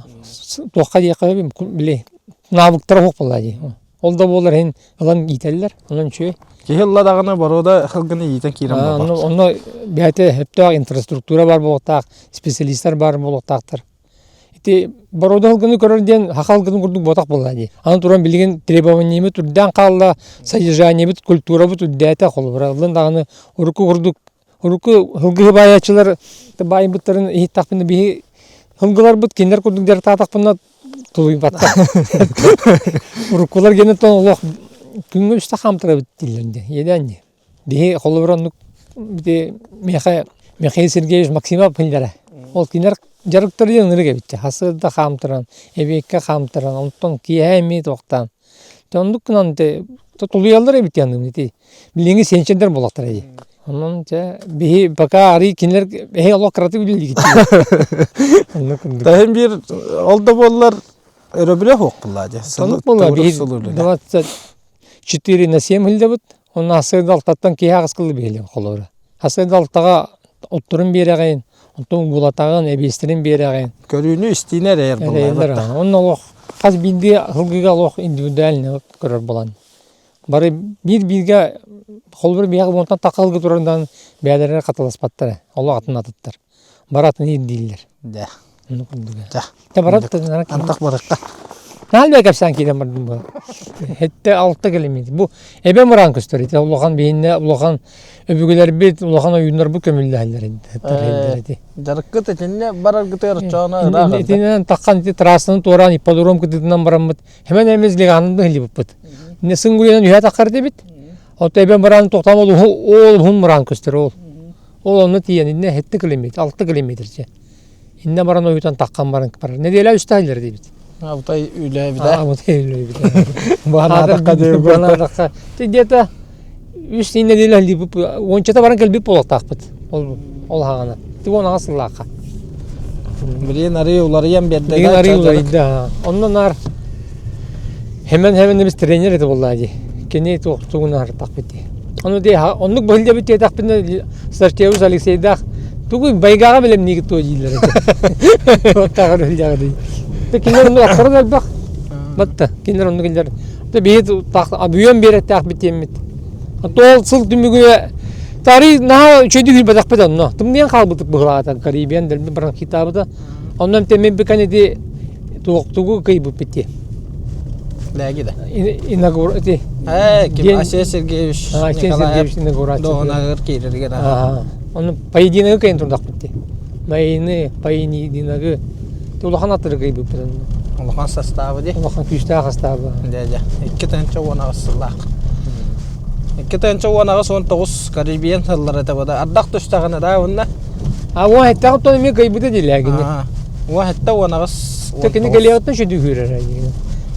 Speaker 2: Туохха диэххэ били навыктара суох буолла дии. Ол да буоллар иһин ылан иитэллэр. Онон үчүгэй.
Speaker 1: Киһи ылла даҕаны боруода сылгыны иитэн киирэн буолбат.
Speaker 2: Онно бэйэтэ сөптөөх инфраструктура баар буолуохтаах, специалистар баар буолуохтаахтар. Ити боруода сылгыны көрөр диэн саха сылгытын курдук буотах буолла дии. Аны туран билигин требованиебыт үрдээн хаалла, содержаниебыт, культурабыт үрдээтэ холобура ыллын даҕаны урукку курдук урукку сылгыһы баайааччылар баайбыттарын иһиттэхпинэ биһи сылгыларбыт кинилэр курдук дьарыктаатахпына тулуйбаттар. Уруккулар генеттон олох күҥҥэ үстэ хаамтарабыт дииллэр дии, иэдээн дии. Биһи холобур оннук ити миэхэ Михаил Сергеевич Максимов билэрэ. Ол кинилэр дьарыктара диэн ынырык эбит. Хасыарда хаамтаран, эбиэккэ хаамтаран, онтон киэһэ эмиэ туохтаан. Оннук гынан ити тулуйаллар эбит диэн ити. Билиҥҥи сиэнчэрдэр буоллахтара дии. Онон дьэ биһи пока арый кинилэр эһи олох кыратык үлэлиигит. Оннук курдук.
Speaker 1: Таһым биир ол да буоллар өрөбүлэ суох буолла дии.
Speaker 2: Оннук буолла биһи 24 на 7 сылдьабыт. Онно сарсыарда алтаттан киэһэ аҕыс кылы биһилим холобура. Сарсыарда алтаҕа отторун биэрэҕин, онтон булатаҕын, эбиэстэрин биэрэҕин.
Speaker 1: Көрүүнү истиини эрэйэр буолла.
Speaker 2: Онно олох хас биирдии сылгыга олох индивидуально көрөр буолан. Бары биир-бииргэ холобур биһиэхэ уонтан тахха сылгы турарынан бэйэлэрэ хатыласпаттара, олох атын атыттар. Бары атын ирдииллэр.
Speaker 1: Дэ.
Speaker 2: Оннук курдук.
Speaker 1: Дьэ.
Speaker 2: Тэ барат
Speaker 1: Антах барыкка.
Speaker 2: Наалбай кэпсээн киирэн бардым бу. Хетте алта километр. Бу эбэм ыран көстөр. Ити улахан биһинне улахан өбүгэлэрбит, улахан ойууннарбыт көмүллэһэллэр эти.
Speaker 1: Дьарыккыт итиннэ бараргытыгар оччоҕуна ыраах.
Speaker 2: Итинэн таххан ити трассаны туораан ипподром кытыытынан бараммыт Хэмэн эмиз леганын быһылыбыппыт. Не сынгуйан үһэ таххар дебит. Ото эбэн баран тоқтам ол ол хун муран көстөр ол. Ол онно тиийэн инне хетте километр, 6 километр че. Инне баран ойутан таххан баран барар. Неделя үстәһилер дебит.
Speaker 1: Абытай үлэбитэ.
Speaker 2: Абытай үлэбитэ.
Speaker 1: Баанадакка деп.
Speaker 2: Баанадакка. Где-то үс неделя либо ончата баран келбит болоктаахпыт. Ол ол хаҕана. Ти он аҕа сыллаахха.
Speaker 1: Билигин арыы уларыйан биэрдэ.
Speaker 2: Билигин арыы уларыйда. Онно наар Хэмэн хэмэн біз тренер ете болла дии. Кини тугун аһартахпыт дии. Ону дии оннук быһылдьабыт диэтэхпинэ Сартеус Алексейдаах тугу байгаҕа билэмниигит туо дииллэр этэ. Туоттааҕар үлдьэҕэ дии. Кинилэр оннук аттарын элбэх. Батта кинилэр оннук кинилэр биһи бүгүөн биэрэттээх диэммит. Ол сыл түмүгү Тарый наһаа үчүгэйдик билбэтэхпит онно. Тымныйан хаалбытык быһылаата Карибиан дэлби бронхитаабыта. Онон тэмин бикан ити туохтугу кыйбыппыт дии.
Speaker 1: Лээги да.
Speaker 2: Инаугур ити.
Speaker 1: Ээ, ким Асия Сергеевич
Speaker 2: Асия Сергеевич инаугурация.
Speaker 1: Доҕунагыр киирэригэр.
Speaker 2: Ону поединогы кыйын турдахпыт дии. Майыны, поединогы. Улахан аттары кыйбыппыт онно.
Speaker 1: Улахан составы дии.
Speaker 2: Улахан күүстээх составы.
Speaker 1: Дьэ, дьэ. 2018 сыллаах. 2018-19 Карибиан сыллара этэ бада. Ардах түстэҕинэ да уонна
Speaker 2: А уон эттээх оттон эмиэ кыйбыта дилээгини.
Speaker 1: Уон этте 18
Speaker 2: Кини кэлиэҕиттэн сүдүһүүрэр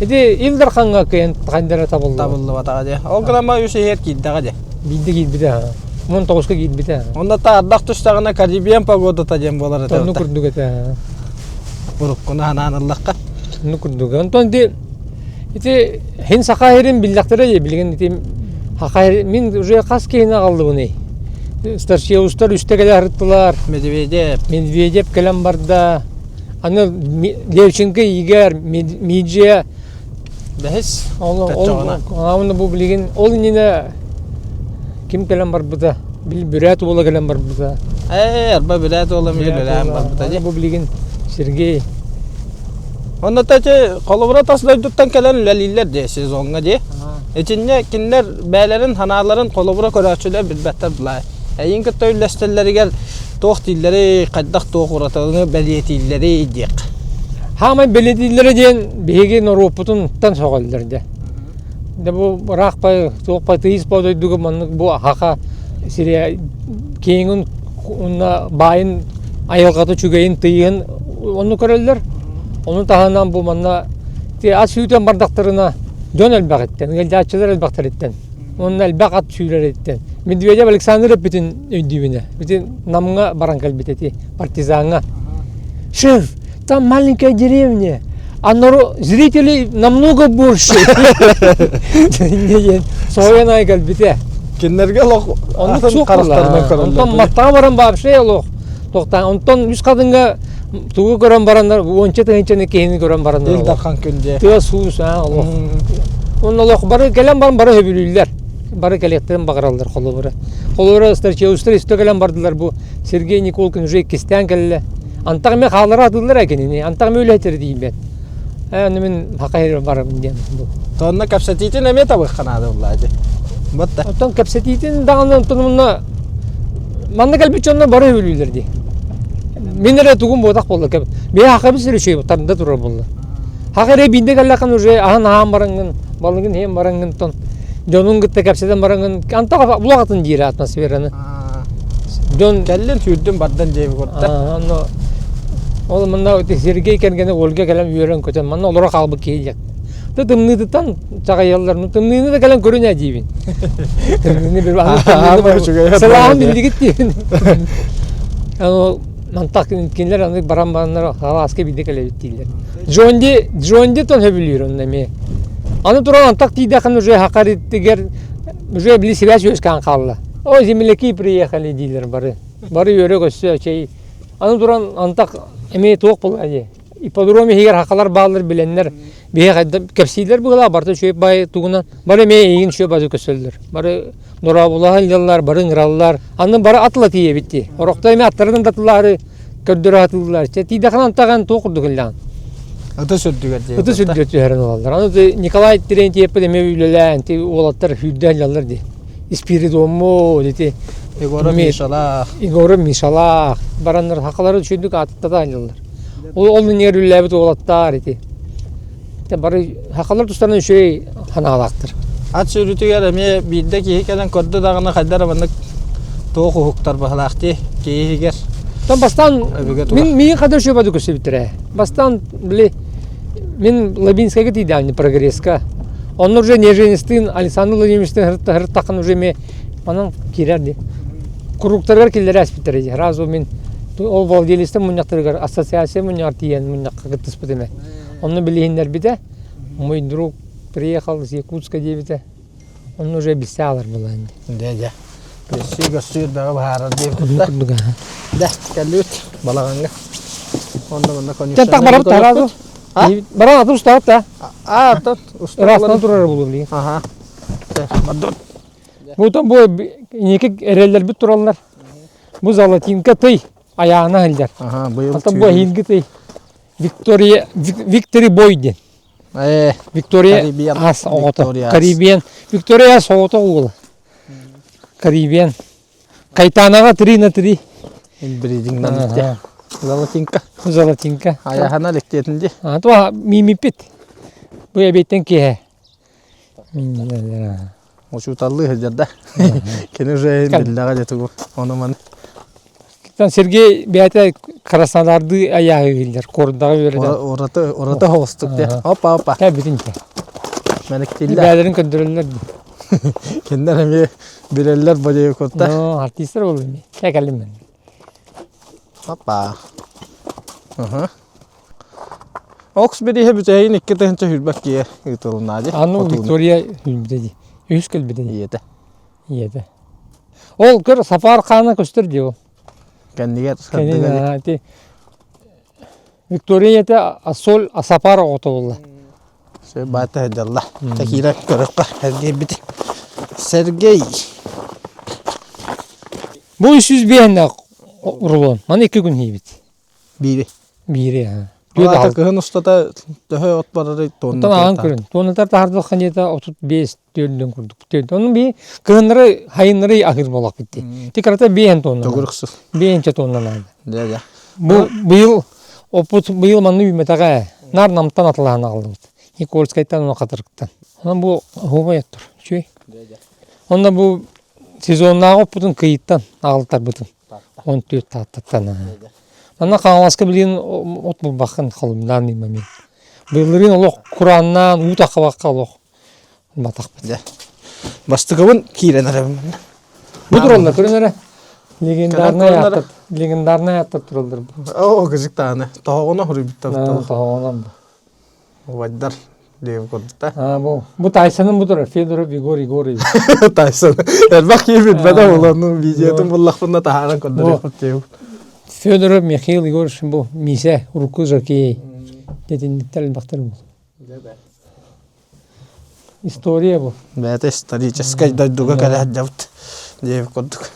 Speaker 2: Ити Ил Дархаҥҥа кыйан хандара табыллыбат.
Speaker 1: Табыллыбатаҕа дии. Ол гынан үс иһэр киирдэҕэ дии.
Speaker 2: Биирдэ киирбитэ. 19-ка киирбитэ.
Speaker 1: Онно та ардах түстэҕинэ Карибиан погодата диэн буолар этэ.
Speaker 2: Онну курдук этэ.
Speaker 1: Уруккуну ханаан ыллахха.
Speaker 2: Онну курдук. Онтон ити Ити хин саха сирин биллэхтэрэ дии билигин ити саха мин уже хас киһини аҕаллыбыный? Старшеустар үстэ кэлэ сырыттылар.
Speaker 1: Медведев.
Speaker 2: Медведев кэлэн барда. Аны Левченко Игорь, Миджия
Speaker 1: Бэһис.
Speaker 2: Ол ол бу билигин ол иннинэ ким кэлэн барбыта? Бил бүрээт уола кэлэн барбыта.
Speaker 1: Ээ, арба бүрээт уола эмиэ үлэлээн барбыта дии.
Speaker 2: Бу билигин Сергей
Speaker 1: Онно ити холобура тас дойдуттан кэлэн үлэлииллэр дии сезоҥҥа дии. Итиннэ кинилэр бэйэлэрин санааларын холобура көрөөччүлэр билбэттэр былай. Эйин кытта үллэстэллэригэр туох дииллэрий, хайдах туох уратыны бэлиэтииллэрий диэх.
Speaker 2: Хаамай бэлиэтииллэрэ диэн биһиги норуоппутунтан сөҕөллөр дьэ. Дьэ бу ыраах пай туох пай тыйыс по дойдуга маннык бу хаха сире киэҥин уонна баайын айылҕата үчүгэйин тыйыһын онну көрөллөр. Ону таһынан бу манна ат сүүтэн бардахтарына дьон элбэҕиттэн, ыалдьааччылар элбэхтэриттэн уонна элбэх ат сүүрэриттэн. Медведев Александр эппитин өйдүүбүнэ. Бүтүн Намҥа баран кэлбит эти партизаҥҥа. Шеф, там маленькая деревня. А зрителей намного больше. Соһуйан аай кэлбитэ.
Speaker 1: Кинилэргэ олох атын харахтарынан көрөллөр.
Speaker 2: Онтон маттаҕа баран вообще олох тохтаан. Онтон үс хатыҥҥа тугу көрөн бараннар уонча тыһыынчаны киһини көрөн бараннар.
Speaker 1: Ил Дархан күн дьэ.
Speaker 2: Тыа суус аа олох. Онно олох бары кэлэн баран бары сөбүлүүллэр. Бары кэлиэхтэрин баҕараллар холобура. Холобура Старчеустар исто кэлэн бардылар бу Сергей Николкин уже иккистээн кэллэ. Антах эмэ хааллара атыыллар кинини. Антах эмэ үлэһиттэр тиийбэт. Ээ, аны мин хака барабын диэн.
Speaker 1: Тонна кэпсэтиитин эмиэ табыахха наада буллаа дии. Батта.
Speaker 2: Оттон кэпсэтиитин даҕаны онтон мунна манна кэлбит дьонно бары өлүүлэр дии. Мин эрэ тугум буотах буолла. Бэйэ хакабыс эрэ үчүгэй тарда турар буолла. Хака эрэ биирдэ кэллэххин уже аһан аһаан бараҥҥын, балыгын иһэн бараҥҥын тон дьонун кытта кэпсэтэн бараҥҥын антах булаҕатын диир атмосфераны.
Speaker 1: Дьон кэллин сүүрдүм бардан диэби курда.
Speaker 2: Онно ол манна Сергей кэргэнэ Ольга кэлэн үөрэн көтөн манна олоро хаалбыт киһи диэх. Ты тымныытыттан чаҕыйаллар. Ну тымныыны да кэлэн көрүнэ диибин. Тымныыны bir сылааһын биллигит диибин. Аны мантах кинилэр аны баран бараннар халааска биирдэ кэлэбит дииллэр. Джонди Джонди тон сөбүлүүр онно эмиэ. Аны туран антах тиийдэххин уже хакаритигэр уже били связь үөскээн хаалла. Ой, земляки приехали дииллэр бары. Бары үөрэ көссө чэй. Аны туран антах эмиэ туох буолла дии. Ипподром иһигэр хакалар бааллар билэннэр биһи хайда кэпсииллэр быһыылаах барыта үчүгэй баай тугунан бары эмиэ эйигин үчүгэй баайы көссөллөр. Бары дорообулаһан илдьэллэр, бары ыҥыраллар. Аны бары атыла тиийэбит дии. Орохто эмиэ аттарын да атылаары көрдөрө сатыыллар. Чэ тиийдэххинэ антаҕын туох курдук иллэҕин.
Speaker 1: Ытыс үрдүгэр дии.
Speaker 2: Ытыс үрдүгэр түһэрэн ылаллар. Аны Николай Терентьевпит эмиэ үлэлээн, ти уолаттар сүүрдэ сылдьаллар дии. Спиридомму ити
Speaker 1: Егоров Мишалаах.
Speaker 2: Егоров Мишалаах бараннар хакалары үчүгдүк ааттата сылдьаллар. Ол ол иннигэр үлэлээбит уолаттар ити. Бары хакалар тустарынан үчүгэй санаалаахтар.
Speaker 1: Ат сүүрүүтүгэр эмиэ биирдэ киһи кэлэн көрдө даҕаны хайдах эрэ маннык туох уһуктар баһылаах дии киһи иһигэр.
Speaker 2: Там бастаан мин миигин хата үчүгэй бады көрсүбүттэрэ. Бастаан били мин Лабинскайга тиийдэҕим прогресска. Онно уже Неженистыын Александр Владимировичтыын һырыттаххын уже эмиэ манан киирэр дии. Куруктарыгар киллэрэ аспыттар дии. Сразу мин ол владелецтэр мунньахтарыгар ассоциация мунньаҕар тиийэн мунньахха кыттыспыт эмэ. Онно билиһиннэрбитэ. Мой друг приехал из Якутска диэбитэ. Онно уже билсэ аалар буолан.
Speaker 1: Дьэ, дьэ. Көссүү көссүү даҕа баһаарар диэбит. Дэ, кэллибит балаҕаҥҥа. Онно манна
Speaker 2: конюшеннай. Тах барабыт тараазу. Баран атын устаҕыт да.
Speaker 1: А, атын
Speaker 2: Ыраастан турар буолуо билигин.
Speaker 1: Аха. Бардыбыт.
Speaker 2: Бутон бу инники эрэллэрбит тураллар. Бу золотинка тый айаана сылдьар.
Speaker 1: Аха, быйыл
Speaker 2: Алтан бу эһиилги тый Виктория Виктори Бой диэн. Виктория ас оҕото. Карибиан. Виктория ас оҕото уола. Карибиан. Кайтанаҕа 3 на 3.
Speaker 1: Инбридингнан икки. Золотинка.
Speaker 2: Золотинка.
Speaker 1: Аяхана лектиэтин ди.
Speaker 2: А то мимиппит. Бу эбиэттэн киэһэ.
Speaker 1: Учууталлыы сылдьар да. Кини уже биллэҕэ дьэ тугу. Ону маны.
Speaker 2: Сергей бэйэтэ Краснодардыы айааһы иһиллэр, куордаҕа үөрэтэн.
Speaker 1: Ураты ураты хоҕустук диэ. Опа опа.
Speaker 2: Кэлбитин те.
Speaker 1: Мэниктиллэр.
Speaker 2: Бээлэрин көрдөрөллөр дии.
Speaker 1: Кинилэр эмиэ билэллэр бу диэки курта.
Speaker 2: Ну, артистар буолуо эмиэ. Чэ кэллим мен.
Speaker 1: Опа. Аха. Окс бирииһэ бүтэһигин 2020 киэ ыытылынна дии.
Speaker 2: Аны Виктория үүммүтэ дии. Үһүс кэлбитэ дии.
Speaker 1: Ийэтэ.
Speaker 2: Ийэтэ. Ол көр Сапар хаана көстөр дии ол.
Speaker 1: Кэннигэр сырдыга
Speaker 2: ити Виктория ийэтэ Асоль Асапар оҕото буолла.
Speaker 1: Сөп баата сылдьалла. Такира көрөххө Сергейбит. Сергей.
Speaker 2: Бу 305 рулон. Маны 2 күн хийбит.
Speaker 1: Биири.
Speaker 2: Биири аа.
Speaker 1: Ол кыһын устата төһө от барарый
Speaker 2: Оттон аҕан көрүн. Туоннатар таһардахха диэтэ 35 төрдүн курдук. Онун би кыһыннары хайыннары аһыыр буоллахпыт дии. Ти кырата биэһэн туонна.
Speaker 1: Төгүрүк
Speaker 2: Биэһинчэ туонна наада.
Speaker 1: Дьэ дьэ.
Speaker 2: Бу быйыл оппут быйыл манны үүммэтэҕэ. Нар намтан атылаһан аҕаллыбыт. Никольскайтан уонна Хатырыктан. Онон бу оһуобай оттор. Үчүгэй. Онно бу сезоннааҕы оппутун кыйыттан аҕалтарбытым. 14 тааттаттан. Манна Хаҥаласка билигин от булбаккын холумнаан мин. Былырыын олох курааннаан уу таххабакка олох батахпыт.
Speaker 1: Дьэ. Бастыкыбын киирэн эрэбин.
Speaker 2: Бу тураллар көрүн эрэ. Легендарный ааттар, легендарный ааттар тураллар.
Speaker 1: Оо, кызык даҕаны. Тоһоҕоно хоруйбуттар.
Speaker 2: Тоһоҕонон.
Speaker 1: Убайдар диэбит курдук
Speaker 2: А, бу, бу Тайсоным бу турар, Федоров Егор Егорович.
Speaker 1: Тайсон. Элбэх киһи билбэтэ буолан, видеотун буллахпына таһааран көрдөрүөхпүт диэбит.
Speaker 2: Федоров Михаил Егорович бу Миисэ, урукку жокей. Дэтинниктэр элбэхтэр бу. История бу.
Speaker 1: Бэйэтэ историческай дойдуга кэлэ сылдьабыт диэбит курдук.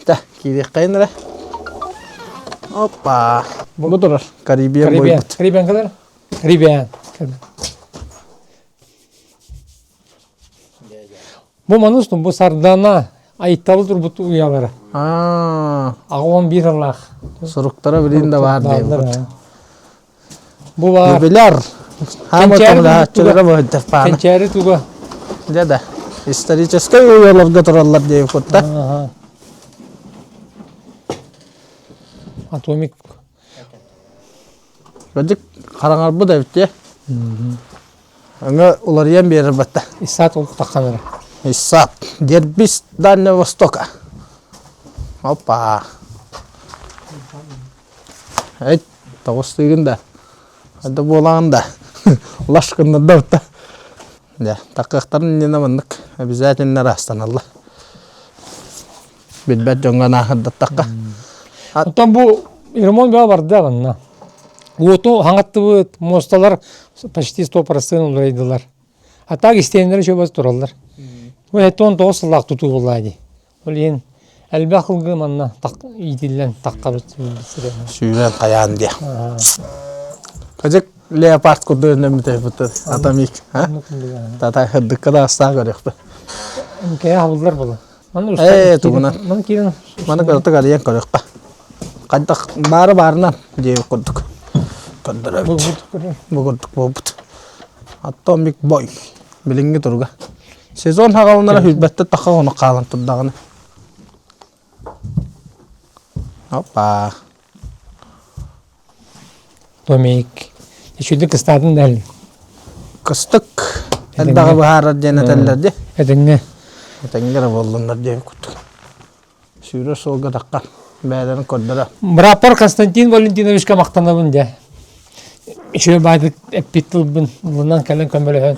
Speaker 1: Та, киириэххэйин эрэ. Опа! Бу турар Карибиан
Speaker 2: Карибиан. Карибиан кэлэр? Карибиан. Бу манус бу Сардана Айталы турбут уялара.
Speaker 1: Аа,
Speaker 2: 81 сыллаах.
Speaker 1: Суруктара билин да баар диэбит.
Speaker 2: Бу баар.
Speaker 1: Юбиляр.
Speaker 2: Кэнчээри Кэнчээри туга.
Speaker 1: Дьэ да. Историческай уйаларга тураллар диэбит кутта.
Speaker 2: Атомик.
Speaker 1: Кырдьык хараҥарбыт эбит дии. Өҥө уларыйан биэрэр батта.
Speaker 2: Исаат ол тахханара.
Speaker 1: Исаат. Дербис Дальнего Востока. Опа. Эт, тоҕустыыгын да. Ада буолаҕын да. Лаш гыннарда да. Дьэ, такыахтарын иннинэ маннык обязательно ыраастаналлар. Билбэт дьоҥҥо нааһырдаттахха.
Speaker 2: Оттон бу ремонт бөҕө барда манна. Уоту хаҥаттыбыт, муосталар почти 100% уларыйдылар. А так истиэннэр үчүгэй тураллар. Бу 79 сыллаах тутуу буолла дии. Ол иһин элбэх ылгы манна иитиллэн таххабыт
Speaker 1: Сүүрэн хайаан диэ. Кыдьык леопард курдук өнөммүтэ атамик. Тата хырдыкка да астаах көрүөхпүт.
Speaker 2: Кэйэ хабыллар була.
Speaker 1: Ээ, тугунан. Маны кыратык арыйан көрүөххэ. Хайдах баары баарынан диэбит курдук. Көрдөрөбүт. Бу курдук буолбут. Atomic Boy. Билиҥҥи туруга. Сезон хаҕаланара сүүрбэттэ тахха хонук хаалан турдаҕына. Опа.
Speaker 2: Томик. Үчүгдүк кыстаатын да
Speaker 1: Кыстык элбэҕи быһаарар диэн этэллэр дии.
Speaker 2: Этэҥҥэ.
Speaker 1: Этэҥҥэ эрэ буоллуннар диэбит курдук. Сүүрэр суолга таххан бэйэлэрин көрдөрө.
Speaker 2: Бырааппар Константин Валентиновичка махтанабын дьэ. Үчүгэй баайдык эппит тылбын ылынан кэлэн көмөлөһөн.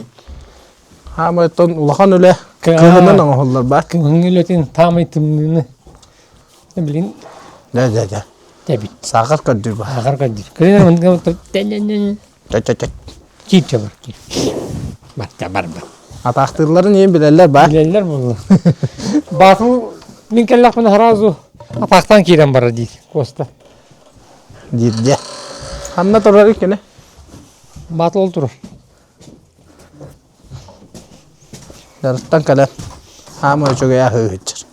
Speaker 1: Хаамай оттон улахан үлэ кыһынын оҥоһуллар баар.
Speaker 2: Кыһыҥҥы үлэтин таамай тымныыны билин
Speaker 1: Дьэ дьэ дьэ.
Speaker 2: Тэбит.
Speaker 1: Саахар көрдүүр ба.
Speaker 2: Саахар көрдүүр. Кыһын Киирчэ бар киир. Барта барба.
Speaker 1: Атаахтыылларын иһин билэллэр ба.
Speaker 2: Билэллэр буолла. Баатыл мин кэллэхпинэ сразу атаахтаан киирэн барар диир Куоста.
Speaker 1: Диир дьэ. Ханна турар иккини?
Speaker 2: Баатыл ол турар.
Speaker 1: Дьарыктан кэлэн хаама үчүгэй аһыы сылдьар.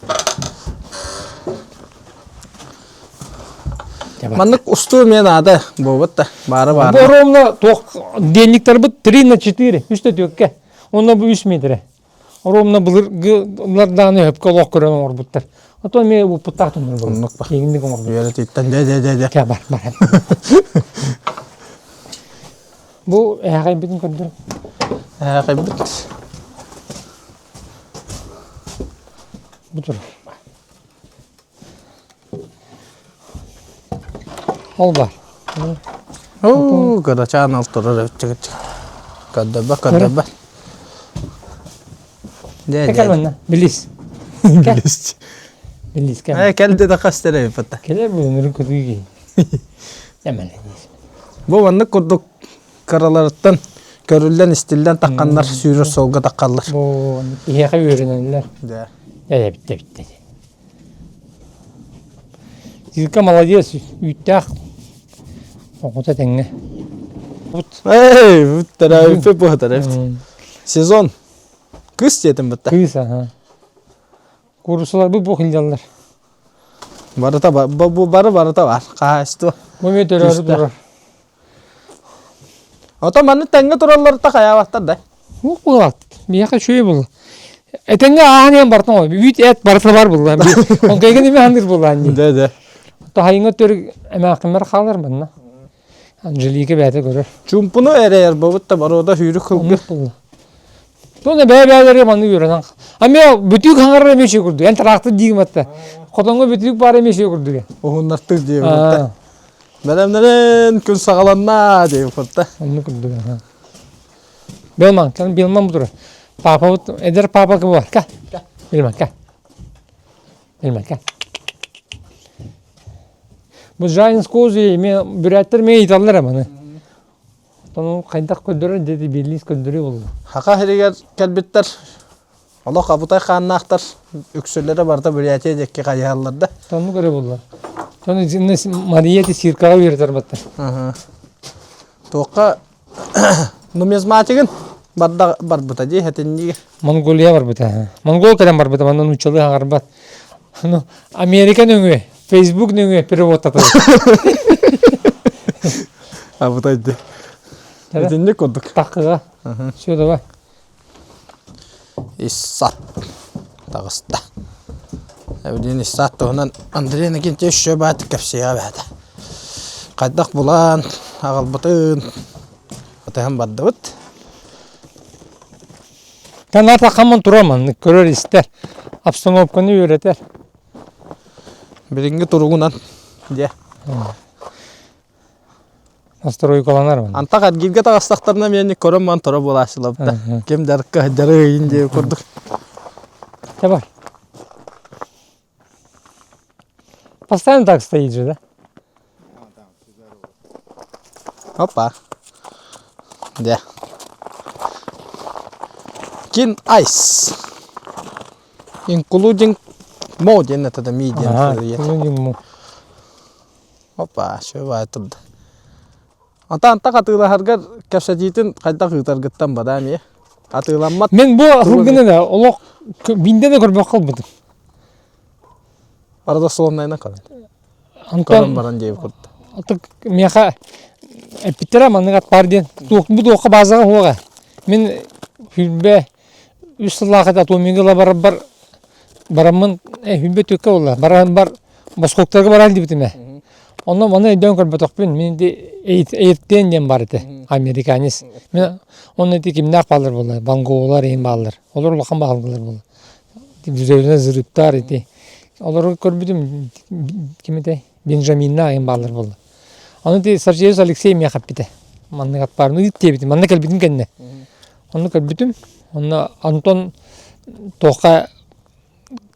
Speaker 1: Маннык устуу эмиэ наада буолбут да баара баара.
Speaker 2: Бу ровно туох денниктарбыт 3 на 4, үс да түөккэ. Онно бу үс метрэ. Ровно былыргылардааны өпкө олох көрөн оҥорбуттар. Ото эмиэ уппуттаах туннар был.
Speaker 1: Оннук ба.
Speaker 2: Киҥник оҥорбут.
Speaker 1: Үөрэтиттэн дьэ дьэ дьэ дьэ.
Speaker 2: Кэ бар бар. Бу эһэҕэйбитин көрдөр.
Speaker 1: Эһэҕэйбит.
Speaker 2: Бу турар. Ол бар.
Speaker 1: Оо, кырачаан ол турар эбит Көрдөрбөт, көрдөрбөт. Дьэ,
Speaker 2: Кэл манна, билис.
Speaker 1: Билис.
Speaker 2: Билис кэл.
Speaker 1: Ээ, кэл да хас эрэ эбит.
Speaker 2: Кэлэр бу нөрүн көтүү Эмэн.
Speaker 1: Бу маннык курдук кыраларыттан көрүллэн истиллэн тахханнар сүүрэр суолга таххаллар.
Speaker 2: Бу иһиэхэ үөрэнэллэр.
Speaker 1: Да.
Speaker 2: Ээ битте битте. Зилка молодец, үүттээх оҕото тэҥҥэ.
Speaker 1: Эй, бүттэрэ, бүттэрэ. Сезон. Кыс диэтим бытта.
Speaker 2: Кыыс, аха. Куурусаларбыт бу сылдьаллар.
Speaker 1: Барыта бу бары барыта бар. Хаһаайыстыба.
Speaker 2: Бу эмиэ төрөөрү турар.
Speaker 1: Ото манны тэҥҥэ туралларыта хайаабаттар да.
Speaker 2: Ух булат. Миэхэ үчүгэй буолла. Этэҥҥэ ааһан иһэн бартын ғой. Үүт эт барыта бар булла. Ол кайгын эме хандыр булла анни.
Speaker 1: Да да.
Speaker 2: Тахайыңа төр эмээхиммер хаалар манна. Анжелика бэйэтэ көрөр.
Speaker 1: Чумпуну эрэйэр бобут да барода сүүрүк кылгы.
Speaker 2: Туна бэйэ-бэйэлэри маннык үөрэнэн. Ами бүтүүк хаҥарар эмиэ үчүгэй курдук. Эн тыраахтыр диигим атта. Хотоҥҥо бүтүүк баар эмиэ үчүгэй курдук.
Speaker 1: Уһуннартыр диэбит. Бэлэмнэрин күн саҕаланна диэбит.
Speaker 2: Оннук курдук. Белман, Белман бу турар. Папа эдэр папа бар. Ка. Белман, ка. Белман, ка. Бу Giants Козы мен бүрәттер мен ыйталлар маны. Ону хайдах көрдөрөр деди Берлис көрдөрүү болду.
Speaker 1: Хака сиригэр кэлбиттэр олох абытай хааннаахтар үксүлэрэ барыта Бурятия диэки хайыһаллар да.
Speaker 2: Онну көрө булла. Тону Мария ти циркаҕа үөрэтэр баттар.
Speaker 1: Туохха нумизматигын барда барбыта дии этинниги.
Speaker 2: Монголия барбыта. Монгол кэлэн барбыта манна нууччалыы хаҥарбат. Ну, Америка нөҥүө, Facebook нөҥүө переводтатар.
Speaker 1: Абытайды. Итинник курдук.
Speaker 2: Такыга. Все, давай.
Speaker 1: Иссат таҕыста. Эбидин Иссат туһунан Андрей Иннокентьевич еще баатык кэпсиэҕэ бээтэ. Хайдах булан аҕалбытын ытыһан бардыбыт.
Speaker 2: Таната хаман турар маннык көрөр истэр, обстановканы үөрэтэр.
Speaker 1: Билиҥҥи туругунан дьэ.
Speaker 2: Настройкаланар манна.
Speaker 1: Антах эргииргэ таҕыстахтарына миэнник көрөн ман тура буолааччылабыта. Ким дьарыкка дьарыйын диye курдук.
Speaker 2: Давай. Постоянно так стоит же, да?
Speaker 1: Опа. Дьэ. Кин Айс. Including Mo диэн это ми диэн.
Speaker 2: Ага, including Mo.
Speaker 1: Опа, шөбай турда. Ата антах атыылаһаргар кэпсэтиитин хайдах ыытаргыттан бадаа эмиэ. Атыыламмат.
Speaker 2: Мен бу хылгыны да олох биндэ да көрбөх калбытым.
Speaker 1: Родословнайынан көрөн.
Speaker 2: Антон
Speaker 1: Көрөн баран диэби курдук.
Speaker 2: Ытык миэхэ эппиттэрэ маннык ат баар диэн. Туох бу туохха баазаҕа суоҕа. Мин хүлбэ үс сыллаах этэ атомига ыла барарбар бараммын хүлбэ түккэ буолла. Баран бар Москуоктарга баран диэбитим ээ. Онно маны өйдөөн көрбөтөхпүн. Мин ити Эйртен диэн бар этэ, американец. Мин онно ити кимнээх бааллар буолла, Ванголар иһин бааллар. Олор улахан бааллар буолла. Взрывной взрывтар ити. Олору көрбүтүм ким этэй? Бенджаминна иһин бааллар буолла. Ону ити Савчевич Алексей миэхэ эппитэ. Маннык атпаарны ыыт диэбитим. Манна кэлбитим кэннэ. Онно көрбүтүм. Онно Антон туохха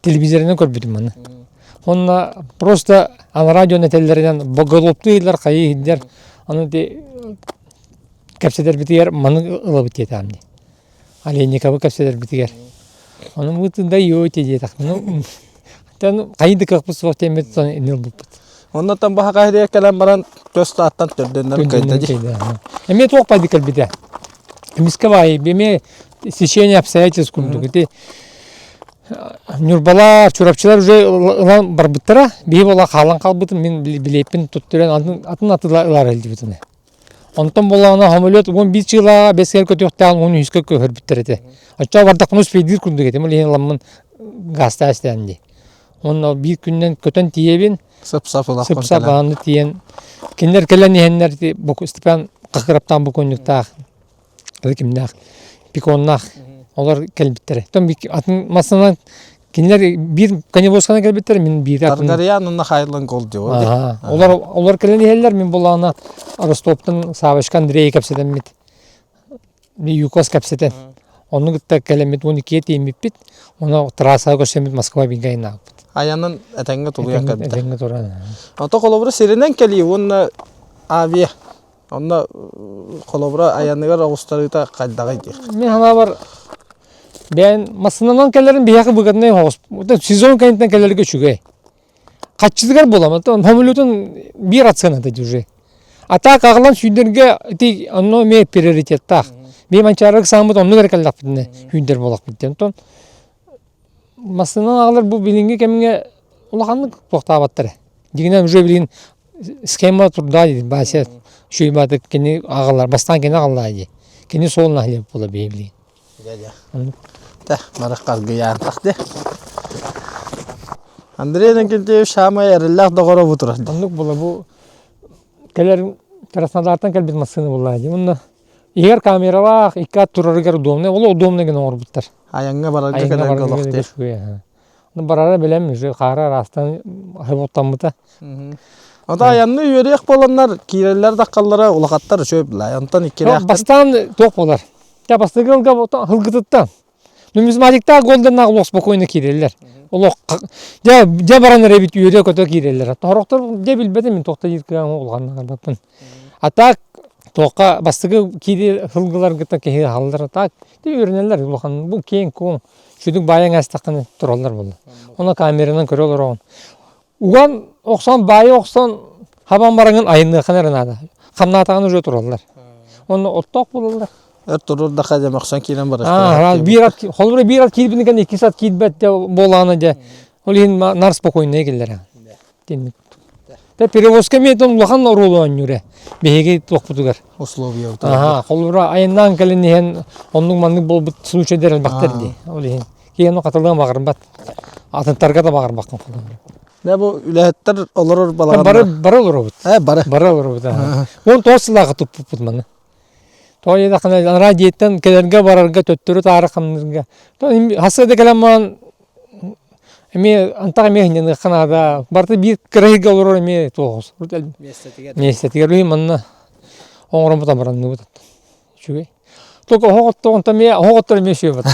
Speaker 2: телевизорынан көрбүтүм маны. Онно просто анараа дьон этэллэринэн боголоптуу хайыы иһиллэр аны ити кэпсэтэрбитигэр маны ылабыт диэтэҕим дии. Олейниковы кэпсэтэрбитигэр. Ону мы да ете диэтэх. Ну, хайыы да кыахпыт суох диэммит ини ылбыппыт.
Speaker 1: Оннотон баха каһириэ кэлэн баран көс тааттан төрдөннөр кайда ди.
Speaker 2: Эмиэ туох байды кэлбитэ. Эмискэ баайы эмиэ сечение обстоятельств курдук. Ити Ньурбалар, Чурапчылар уже ылан барбыттара. Биһи буола хаалан хаалбытым, мин билиэппин туттаран атын атын атыла ылар илдьибитим. Онтон буоллаҕына самолет 11 чыылааҕа бэс көтүөхтээх уон үһүскэ көһөрбүттэр этэ. Оччоҕо бардахпына успейдиир курдук этим, ол иһин ыламмын гаастаа истээн дии. Уонна биир күнүнэн көтөн тиийэбин,
Speaker 1: Сып-сап ылах
Speaker 2: сып-сап ааны тиийэн, кинилэр кэлэн иһэннэр Степан Хахыраптаан бокуонньуктаах кимнээх пиконнаах олор кэлбиттэрэ. Оттон атын массыынан кинилэр биир коневозканан кэлбиттэр, мин биир атын.
Speaker 1: Таргарьян уонна Хайлан Голди.
Speaker 2: Олор олор кэлэн иһэллэр, мин булаана Ростовтан Савочка Андрей кэпсэтэммит. Юкос кэпсэтэн. Онну кытта кэлэммит 12 тииймиппит. Оны трассаға көрсөммүт Москва бинге айнаабыт.
Speaker 1: Аянын этэҥҥэ тулуйан кэлбитэ.
Speaker 2: Этэҥҥэ туран.
Speaker 1: Ото холобура сиринэн кэлии уонна авиа Онно холобура айаныгар оҕустарыыта хайдаҕый диэх.
Speaker 2: Мин санаабар бэйэн массыынанан кэлэрин биһиэхэ выгоднай оҕус. Сезон кэнниттэн кэлэргэ үчүгэй. Хаччытыгар буолам, самолетун биир оцената уже. А так аҕалан сүүндэргэ ити онно эмиэ приоритеттаах. Биир манчаарык сааммыт оннук эрэ кэллэхпитинэ сүүндэр буолахпыт диэн. Онтон Массыынанан аҕалар бу билиҥҥи кэмҥэ улаханнык туохтаабаттар ээ. Дьиҥинэн уже билигин схема турда дии Вася үчүгэй баҕайытык кини аҕалар, бастаан кини аҕаллаа дии. Кини суолун аһылык буола биһи билигин.
Speaker 1: Дьэ дьэ. Бары харгыйаантах дии. Андрей Иннокентьевич саамай эрэллээх доҕоро бу турар.
Speaker 2: Оннук буола бу кэлэр Краснодартан кэлбит массыына буоллаа дии. Уонна Иһигэр камералаах, икки ат турарыгар удобный, ол удобный гына оҥорбуттар.
Speaker 1: Айаҥҥа барарга кэлэргэ олох дии.
Speaker 2: Барара билэм, уже хаара араастан аһыбыттаммыта.
Speaker 1: Ото айанны үөрүйэх буоланнар киирэллэр даххаллара улахаттар үчүгэй билай. Онтон иккилээх
Speaker 2: Бастаан туох буолар? Те бастакы ылга ылгытыттан. Нумизматиктаах голденнаах олох спокойно киирэллэр. Олох дьэ дьэ баран эрэбит үөрэ-көтө киирэллэр. Сорохтор дьэ билбэтим мин туохта диир кыаҕым улаханнык барбаппын. А так туохха бастакы киирии ылгыларгыттан киһи аһаллар. А так үөрэнэллэр улахан бу киэҥ-куоҥ сүдүк баайан астаххына тураллар буолла. Ону камеранан көрө олороҕун. Уган охсон, баайы охсон, хабан бараҥын айынныаххын эрэ наада. Хамнаатаҕын уже тураллар. Онно оттоох буолаллар.
Speaker 1: Өр турурдахха дьэ мөхсөн киирэн барар.
Speaker 2: Биир ат, холобура биир ат киирбитин кэннэ иккис ат киирбэт дэ буолаана дьэ. Ол иһин нар спокойнай киллэрэ. Тинник. Те перевозка эмиэ улахан оруолу оонньуур ээ. Биһиги туохпутугар.
Speaker 1: Условия.
Speaker 2: Аха, холобура айаннаан кэлин иһэн оннук-маннык буолбут случайдар элбэхтэр дии. Ол иһин Киһи ону хатылыан баҕарбат. Атыттарга да баҕарбаккын холобура.
Speaker 1: Дэ бу үлэһиттэр олорор балаҕаннар.
Speaker 2: Бары бары олоробут.
Speaker 1: Бары.
Speaker 2: Бары олоробут. 19 сыллааҕы туппуппут маны. Тоҕо диэтэххинэ анараа дьиэттэн кэлэргэ барарга төттөрү таары хамныырга. Хасыа да кэлэн баран эмиэ антах эмиэ сынньаныахха наада. Барыта биир кыра сиргэ олорор эмиэ туох
Speaker 1: Миэстэтигэр.
Speaker 2: Миэстэтигэр манна оҥороммут абыранныбыт. Үчүгэй. Только оһох оттоҕунта эмиэ оһох оттор эмиэ үчүгэй батта.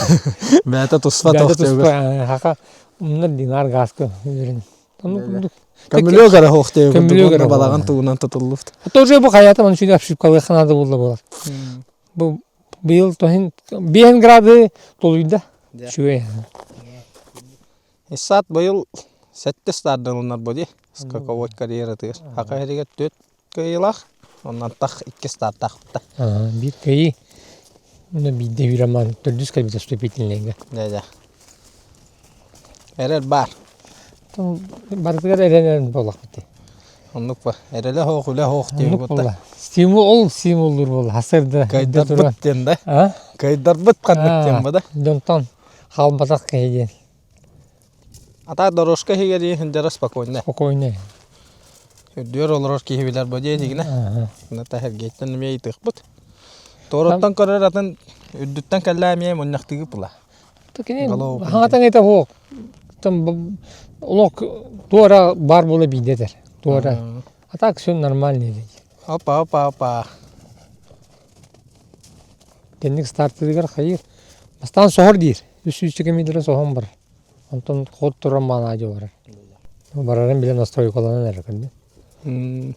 Speaker 1: Бэйэтэ туспа
Speaker 2: Бэйэтэ туспа хака умнар динар газка үөрэн. Оннук
Speaker 1: Көмүлүөк эрэ оһох диэбит
Speaker 2: Көмүлүөк эрэ
Speaker 1: балаҕан тугунан тутуллубут.
Speaker 2: Тоже бу хайата маны сүнэ обшивкалыахха наада буолла буолар. Бу быйыл тоһин 5 градус толуйда. Үчүгэй.
Speaker 1: Исаат быйыл сэттис стардылынар бу дии. Скаковой карьератыгар. Хака иһигэр түөрт кыайыылаах, онон тах икки стартаахпыта.
Speaker 2: Биир кыайыы. Уонна биирдэ үүрэмаан төрдүс кэлбитэ вступительнайга.
Speaker 1: Дьэ-дьэ. Эрэл баар.
Speaker 2: Барытыгар эрэнэн буоллахпыт.
Speaker 1: Оннук ба. Эрэлэ оһох, үлэ оһох диэн
Speaker 2: буолла. Стимул, ол стимуллуур буолла. Хасырда.
Speaker 1: Кыайдарбыт диэн да. Кыайдарбыт ханнык диэн ба да.
Speaker 2: Дьонтон хаалбатах киһи диэн.
Speaker 1: А так дорожка иһигэр сылдьара спокойно.
Speaker 2: Спокойно.
Speaker 1: Үрдүгэр олорор киһи билэр бу диэтигинэ. Таһыргыттан эмиэ ыйытыахпыт. Туораттан көрөр атын үрдүттэн кэллээ эмиэ мунньахтыгы була.
Speaker 2: Кини хаҥатан это хуок. Там олох туора бар буола биирдэ этэр. Туора. А так все нормально дейді.
Speaker 1: Опа, опа, опа.
Speaker 2: Кэнник стартыгар хайыр. Бастаан соһор диир. Үс сүүсчэкэ метрэ соһон барар. Онтон хот туран манаадьа барар. Барарын билэн настройкаланан эрэр кэннэ.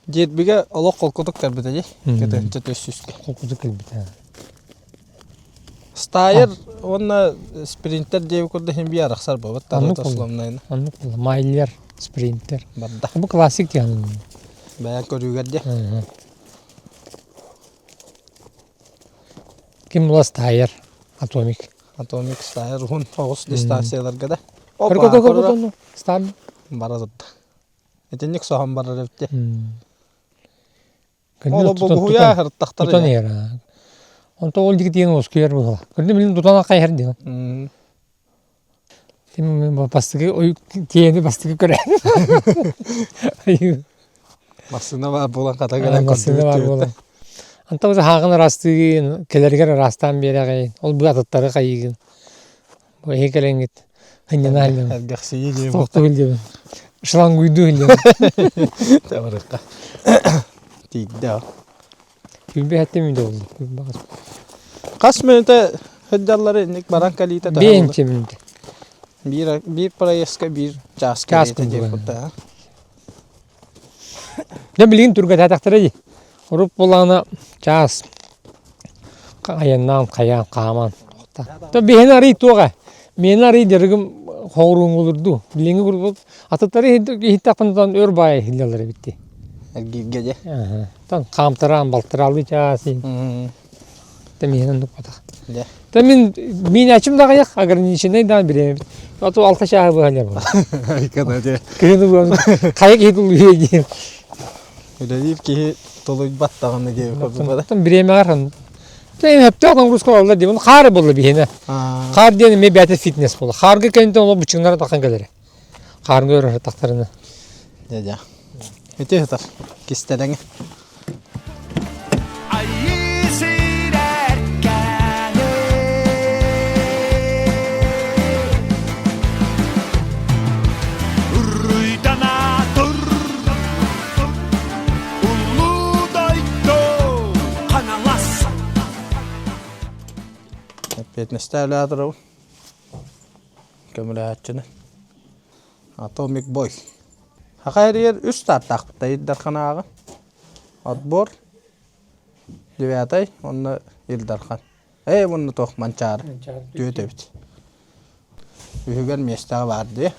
Speaker 1: Дьиэтбигэ олох холкутук кэлбитэ дии. Кэтэнчэ төссүскэ.
Speaker 2: Холкутук кэлбитэ.
Speaker 1: Стайер уонна спринтер диэби курдук иһин биир арахсар буолбут.
Speaker 2: Оннук буолла. Оннук буолла. Майлер, спринтер.
Speaker 1: Барда.
Speaker 2: Бу классик диэн.
Speaker 1: Бэйэн көрүүгэр дии.
Speaker 2: Ким була Стайер, Атомик.
Speaker 1: Атомик Стайер уһун оҕус дистанцияларга да.
Speaker 2: Опа, Стар.
Speaker 1: Бара турда. Итинник соһон барар эбит. Ол бугуйа хыртахтар.
Speaker 2: Тутан иһэр. Онто ол диги диэн оскуйар була. Көрдүм билин тутан хайар диэн. Бастакы тиэни бастакы көрө.
Speaker 1: Массыына баар буолан хата кэлэн
Speaker 2: Массыына баар буолан. Антон уже хааҕын ыраастыыгын, кэлэригэр ыраастаан биэрэҕин, ол бу атыттары хайыыгын. Бу эһи кэлэҥҥит сынньана илдьэн.
Speaker 1: Эргэхсийии диэн.
Speaker 2: Тохтуу илдьэбин. Шлангуйдуу илдьэбин.
Speaker 1: Табарыкка. Тиийдэ.
Speaker 2: Күлбэ хэттэ мүнүүтэ буолла.
Speaker 1: Хас мүнүүтэ сылдьаллары инник баран кэлиитэ
Speaker 2: Биэнчэ мүнүүтэ.
Speaker 1: Биир биир проездка биир чаас
Speaker 2: Чаас
Speaker 1: кэлиитэ диэн
Speaker 2: курдук.
Speaker 1: курдук.
Speaker 2: Дьэ билигин түргэтээтэхтэрэ дии. Урут буоллаҕына чаас айаннаан хайаан хааман То биһини арый туох ээ миэнэ арый дьарыгым хоҕурууҥулурдуу билиҥҥи курдук атыттары иһиттэхпинэ өр баайа иһиллэллэр эбит дии
Speaker 1: Эргииргэ дьэ.
Speaker 2: Тан хаамтараан балтараалыы чаас Та миэнэ оннук батах.
Speaker 1: Дьэ.
Speaker 2: Та мин миинээччим да аҕыйах ограниченный да бириэмэбит. А то алта чааһы быһа буолар.
Speaker 1: Айкана дьэ.
Speaker 2: Кыһыны буолан хайа киһи тулуйуо диэн.
Speaker 1: Үлэлиир киһи тулуйбат даҕаны диэбит курдук да.
Speaker 2: Бириэмэҕэр Сөптөөх нагрузка буолла диэн хаар буолла биһиэнэ. Хаар диэн эмиэ бэйэтэ фитнес буолла. Хаарга кэнниттэн олох быччыҥнара тахсан кэлэрэ. Хаарга өрө тахтарына.
Speaker 1: Дьэ дьэ. Ити сытар кистэлэҥи.
Speaker 4: Айыы сирэр кэлэ Уруйдана тур Улуу дойду ханалын.
Speaker 1: Эппиэтинэстээх үлэ турабын. Көмөлөһөөччүнү. Atomic Boy. Саха эригэр үс стартаахпыт Ил Дархан ааҕын. Отбор, Девятай уонна Ил Дархан. Ээ уонна туох Манчаары. Түөрт эбит. Үһүгэр миэстэҕэ баар дии.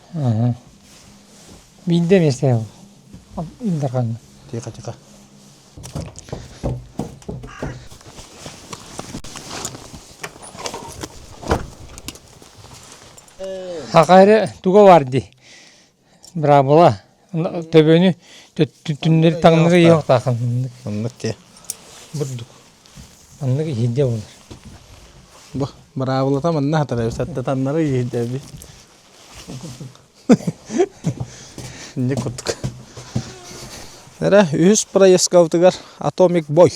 Speaker 2: Биирдэ миэстэҕэ Ил Дархан.
Speaker 1: Тихо, тихо.
Speaker 2: Саха эрэ туга бар дии. Браабыла. Төбөнү түннэри таҥнары иһиэхтааххын.
Speaker 1: Оннук дии.
Speaker 2: Бурдук. Маннык иһирдьэ буолар.
Speaker 1: Бу быраабылата манна хатар эбит. Саттатаннары иһирдьэ эбит. Инник курдук. Эрэ үһүс проездкабытыгар Atomic Boy.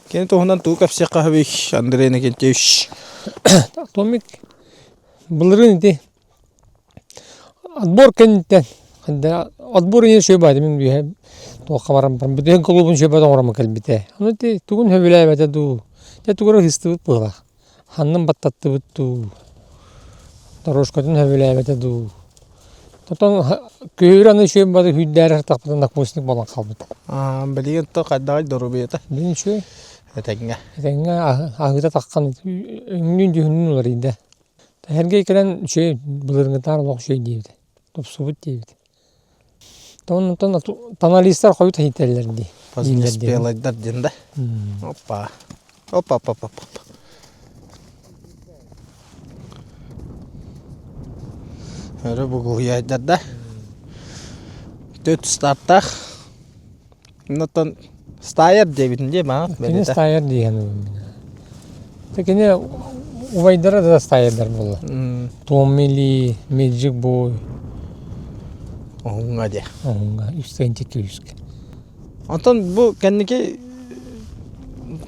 Speaker 1: Кини туһунан тугу кэпсиэххэ сөбүй, Андрей Иннокентьевич?
Speaker 2: Atomic былырыын ити Отбор кэнниттэн отбор ийэ үчүгэй баайда мин үөһэ туохха баран баран бүтүн кулуубун үчүгэй оҥоромо кэлбитэ. Ону ити тугун сөбүлээбэтэ дуу, дьэ тугу эрэ ыһыстыбыт быһыылаах. Ханнын баттаттыбыт дуу, дорожкатын сөбүлээбэтэ дуу. Отон күһүөрү аны үчүгэй бары күүрдээри сыртахпытына накосник буолан хаалбыта.
Speaker 1: Билигин то хайдаҕый доруобуйата?
Speaker 2: Билигин үчүгэй.
Speaker 1: Этэҥҥэ.
Speaker 2: Этэҥҥэ аһыыта таххан өҥнүүн-дьүһүннүүн уларыйда. Тэһэргэ кэлэн үчүгэй былырыҥҥытааҕар олох үчүгэй диэбитэ, тупсубут диэбитэ. Онтон тоналистар хойут иһитэллэр дии.
Speaker 1: Позднеспелайдар диэн да. Опа. Опа, опа, опа. Өрө бугуһуйайдар да. Төт стартаах. Онтон стайер диэбитин дии маа.
Speaker 2: Кини стайер диэн. Кини убайдара да стайердар буолла. Томми Ли, Magic Boy.
Speaker 1: Оһуҥҥа диэ.
Speaker 2: Оһуҥҥа үс түүскэ.
Speaker 1: Онтон бу кэнники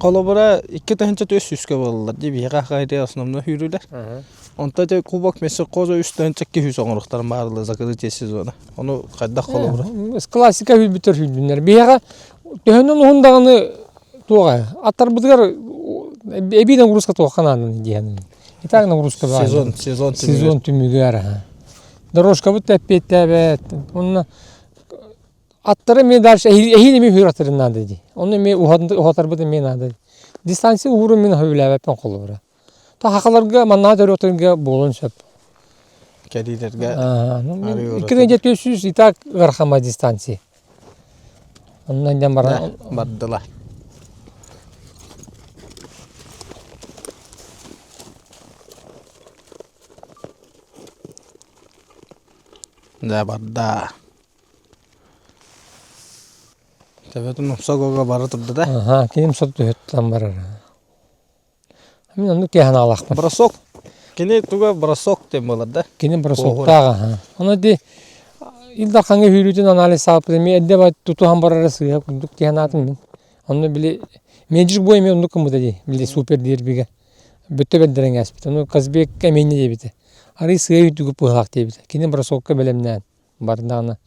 Speaker 1: холобура 2 400-кэ буолаллар дии биһиэхэ хайдыы основной сүүрүүлэр. Онто ити кубок Мессеркоза 3 200 оҥоруохтарын баарылар закрытие сезона. Ону хайдах холобура?
Speaker 2: Классика сүүрбүттэр сүүрдүннэр. Биһиэхэ төһөнөн уһун даҕаны туоҕа аттарбытыгар эбии нагрузка туохха нааданы диэн. И так нагрузка баар.
Speaker 1: Сезон, сезон түмүгэр.
Speaker 2: Сезон түмүгэр. Дорожкабыт да эппиэттээбэт. Онно аттары эмиэ дальше эһиил эмиэ үһүр аттарын наада дии. Ону эмиэ уһатарбыт эмиэ наада. Дистанция уһуурун мин сөбүлээбэппин холобура. Хахаларга маннаҕа төрүөттэргэ буолуон сөп.
Speaker 1: Кэлиилэргэ
Speaker 2: Икки тыһыынча 400 и так ыарахама дистанция. Онно дьон баран
Speaker 1: бардылар. Да барда. Төбөтүн умса бара турда да.
Speaker 2: Аха, ким сот түһүттэн барар. Мин оннук киһи санаалаахпын.
Speaker 1: Бросок. Кини туга бросок диэн буолар да?
Speaker 2: Кини бросоктаах аха. Ону ити Ил Дархаҥҥа сүүрүүтүн анализ саалпыт эмиэ эрдэ бай тутуһан барара сыыһа курдук киһи санаатым мин. Онно били Magic Boy эмиэ оннук гыммыта дии, били супер дербигэ. Бүттэ бэрдэрэн ааспыт. Ону Казбек эмиэ диэбитэ. Арый сыа үрдүгү пыһаах диэбитэ. Кини бросокка бэлэмнээн бардаҕына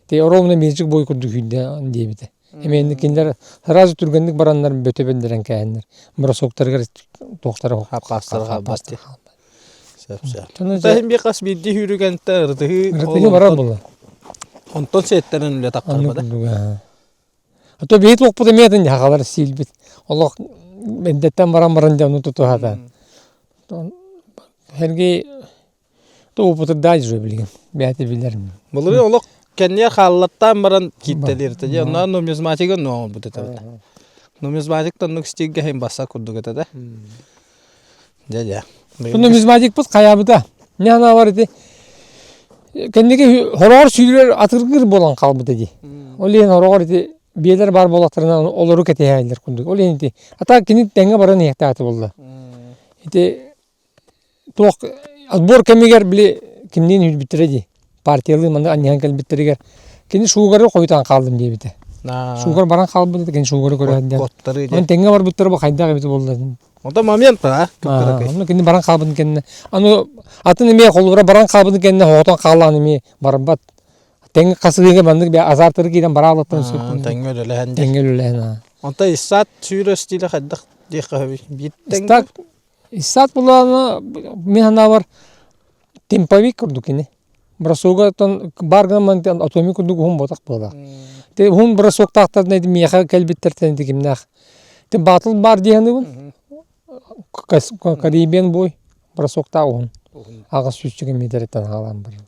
Speaker 2: ити ровно Magic Boy курдук сүүрдэ диэбитэ. Эмиэ кинилэр сразу түргэнник бараннар бөтө бэрдэрэн кээһэннэр бросоктарыгар туохтара
Speaker 1: Хаппаастара хаалбат дии. Сөп сөп. Таһын би хас биирдии сүүрүгэнтэ ырытыһыы
Speaker 2: Ырытыһыы барар буолла.
Speaker 1: Онтон сиэттэрэн үлэ таххарбата.
Speaker 2: А то биһи туохпут эмиэ атын дьаһалар сиилбит. Олох эрдэттэн баран баран дьону тутуһата. Сергей Опытырдаай же билигин бэйэтэ билэр.
Speaker 1: Былыры олох кэнниэ хааллаттаан баран кииртэлиир этэ. Онно нумизматика оҥорбут этэ. Нумизматик оннук стилгэ иһин басса курдук этэ да. Дьэ дьэ.
Speaker 2: Нумизматикпыт хайаабыта. Не санаабар ити кэнники хороҕор сүүрэр атыргыр буолан хаалбыта дии. Ол иһин хороҕор ити биэлэр баар буоллахтарына олору кэтэһээллэр курдук. Ол иһин ити ата кини тэҥҥэ баран иһиэхтээх буолла. Ити Туох отбор кэмигэр били кимниин үүрбүттэрэ дии, партиялыы манна анньыһан кэлбиттэригэр кини шуугары хойутаан хааллым диэбитэ. Шуугар баран хаалбыт кини шуугары көрөһөн диэн. Онон тэҥҥэ барбыттара бу хайдах эбит буолла.
Speaker 1: Онто момент а
Speaker 2: Онно кини баран хаалбытын кэннэ аны атын эмиэ холобура баран хаалбытын кэннэ хоҕотон хаалаан эмиэ барбат. Тэҥ хасыһыыга маннык азартары киирэн бараалаттан сөп.
Speaker 1: Тэҥҥэ үлэлэһэн.
Speaker 2: Тэҥҥэ үлэлэһэн.
Speaker 1: Онто иссаат сүүрэ стилэ хайдах диэххэ сөбүй? Биир тэҥ.
Speaker 2: Исаат булаана мин санаабар темповик курдук кини. Бросога оттон бар гынан атомик курдук уһун буотах буолар. Те уһун бросоктаахтарына миэхэ кэлбиттэртэн ити кимнээх. Те батл бар дии саныыбын. Карибиан бой бросоктаах уһун. Аҕыс сүүсчүкэ миэтэрэттэн хаалан баран.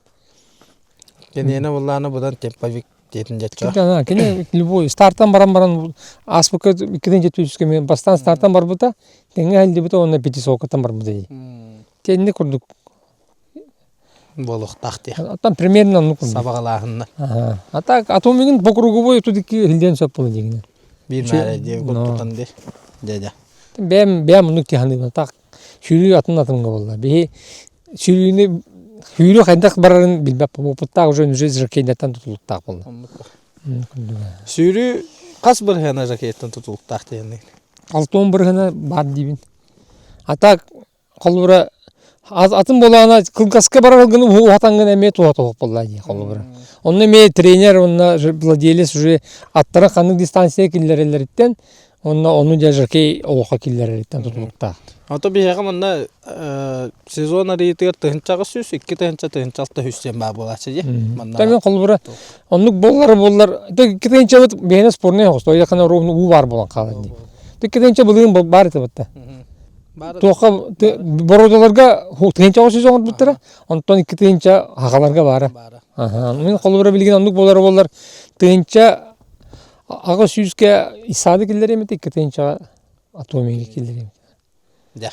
Speaker 1: Киниэнэ буллаана будан темповик диэтин дьачча.
Speaker 2: Кини любой стартан баран баран ааспыкка иккитин жетүүскэ мен бастаан стартан барбыта тэҥҥэ иһиллибитэ уонна пятисокаттан барбыта дии. Тэнни курдук
Speaker 1: буолуохтаах дии.
Speaker 2: Оттон примерно оннук курдук.
Speaker 1: Сабаҕалааһынна.
Speaker 2: А так атомигын по круговой тут икки иһиллиэн сөп буолла диигинэн.
Speaker 1: Биир мээрэ диэ курдуктан ди. Дьэ-дьэ.
Speaker 2: Бэйэм бэйэм оннук тиһаныыбын. Так сүүрүү атын атынга буолла. Биһи сүүрүүнү сүүрүү хайдах барарын билбэппин. Опыттаах уже уже жокейдартан тутулуктаах буолла.
Speaker 1: Сүүрүү хас бырыһыана жокейттан тутулуктаах диэнний?
Speaker 2: 60 бырыһыана баар диибин. А так холобура атын буолаана кылгаска барар гына уһатаҥҥын эмиэ туһа туһук буолла дии холобура. Онно эмиэ тренер уонна владелец уже аттара ханнык дистанция киллэрэллэриттэн Онно ону дьэ жокей олоххо киллэрэриттэн тутулуктаах.
Speaker 1: Ото биһиэхэ манна сезон арыйытыгар 1800, 2000, 1600 диэн баар буолааччы дии. Манна
Speaker 2: Та мен холобура оннук буоллар буоллар 2000-быт биһиэнэ спорный оҕус тойахана ровно уу баар буолан хаалар дии. 2000 былыын баар этэ батта. Туохха бородоларга 1900 оҥорбуттара, онтон 2000 хахаларга баара. Мин холобура билигин оннук буолар буоллар тыһынча 800-гэ исаады киллэриэм этэ, 2 тыһыынчаҕа атомига киллэриэм этэ.
Speaker 1: Дьэ,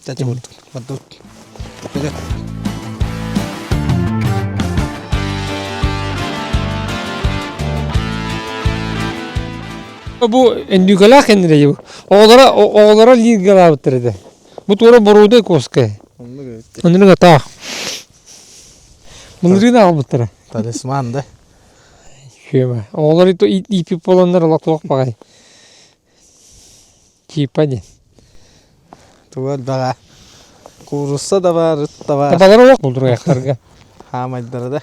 Speaker 1: тэтим бурдут.
Speaker 2: Бу эндүүкэлээх кэннилэри бу. Оҕолоро оҕолоро лииргэлаабыттар этэ. Бу туора боруода куоска. Оннук атаах. Мунурыын аҕалбыттара.
Speaker 1: Талисман да.
Speaker 2: Үчүгэй. Оҕолор ииппит буоланнар олох туох баҕай. Типа диэн.
Speaker 1: Тугу элбэҕэ. Куурусса да баар, ыт да баар.
Speaker 2: Табалар олох булдуруйахтарга.
Speaker 1: Хаамайдара да.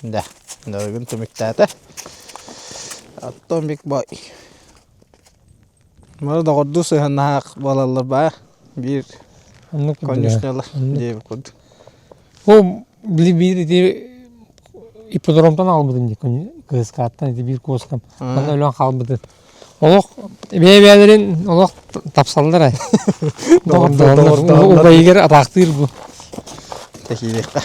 Speaker 1: Да, дорогун түмүктээтэ. Оттон Big Boy. Бары доҕордуу сыһыаннаах буолаллар баа. Биир
Speaker 2: Оннук
Speaker 1: конюшнялар диэбит курдук.
Speaker 2: Ол били биир ити ипподромтан аҕалбытым дии кыыскааттан ити биир куоскам манна өлөн хаалбытын. Олох бэйэ-бэйэлэрин олох тапсаллар ээ.
Speaker 1: Доҕордоһоллор.
Speaker 2: Убайыгар атаахтыыр бу.
Speaker 1: Тэхиилиэххэ.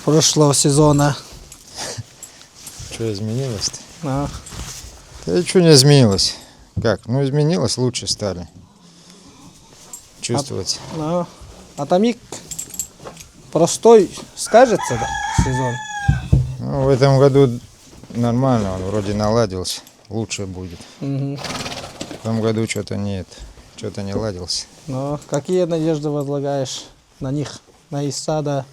Speaker 1: Прошлого сезона.
Speaker 3: Что изменилось-то?
Speaker 1: А.
Speaker 3: Да ничего не изменилось. Как? Ну, изменилось, лучше стали чувствовать.
Speaker 1: А, Атомик простой скажется, да, сезон?
Speaker 3: Ну, в этом году нормально, он вроде наладился, лучше будет. В том году что-то нет, что-то не ладился.
Speaker 1: Но какие надежды возлагаешь на них? На Исада,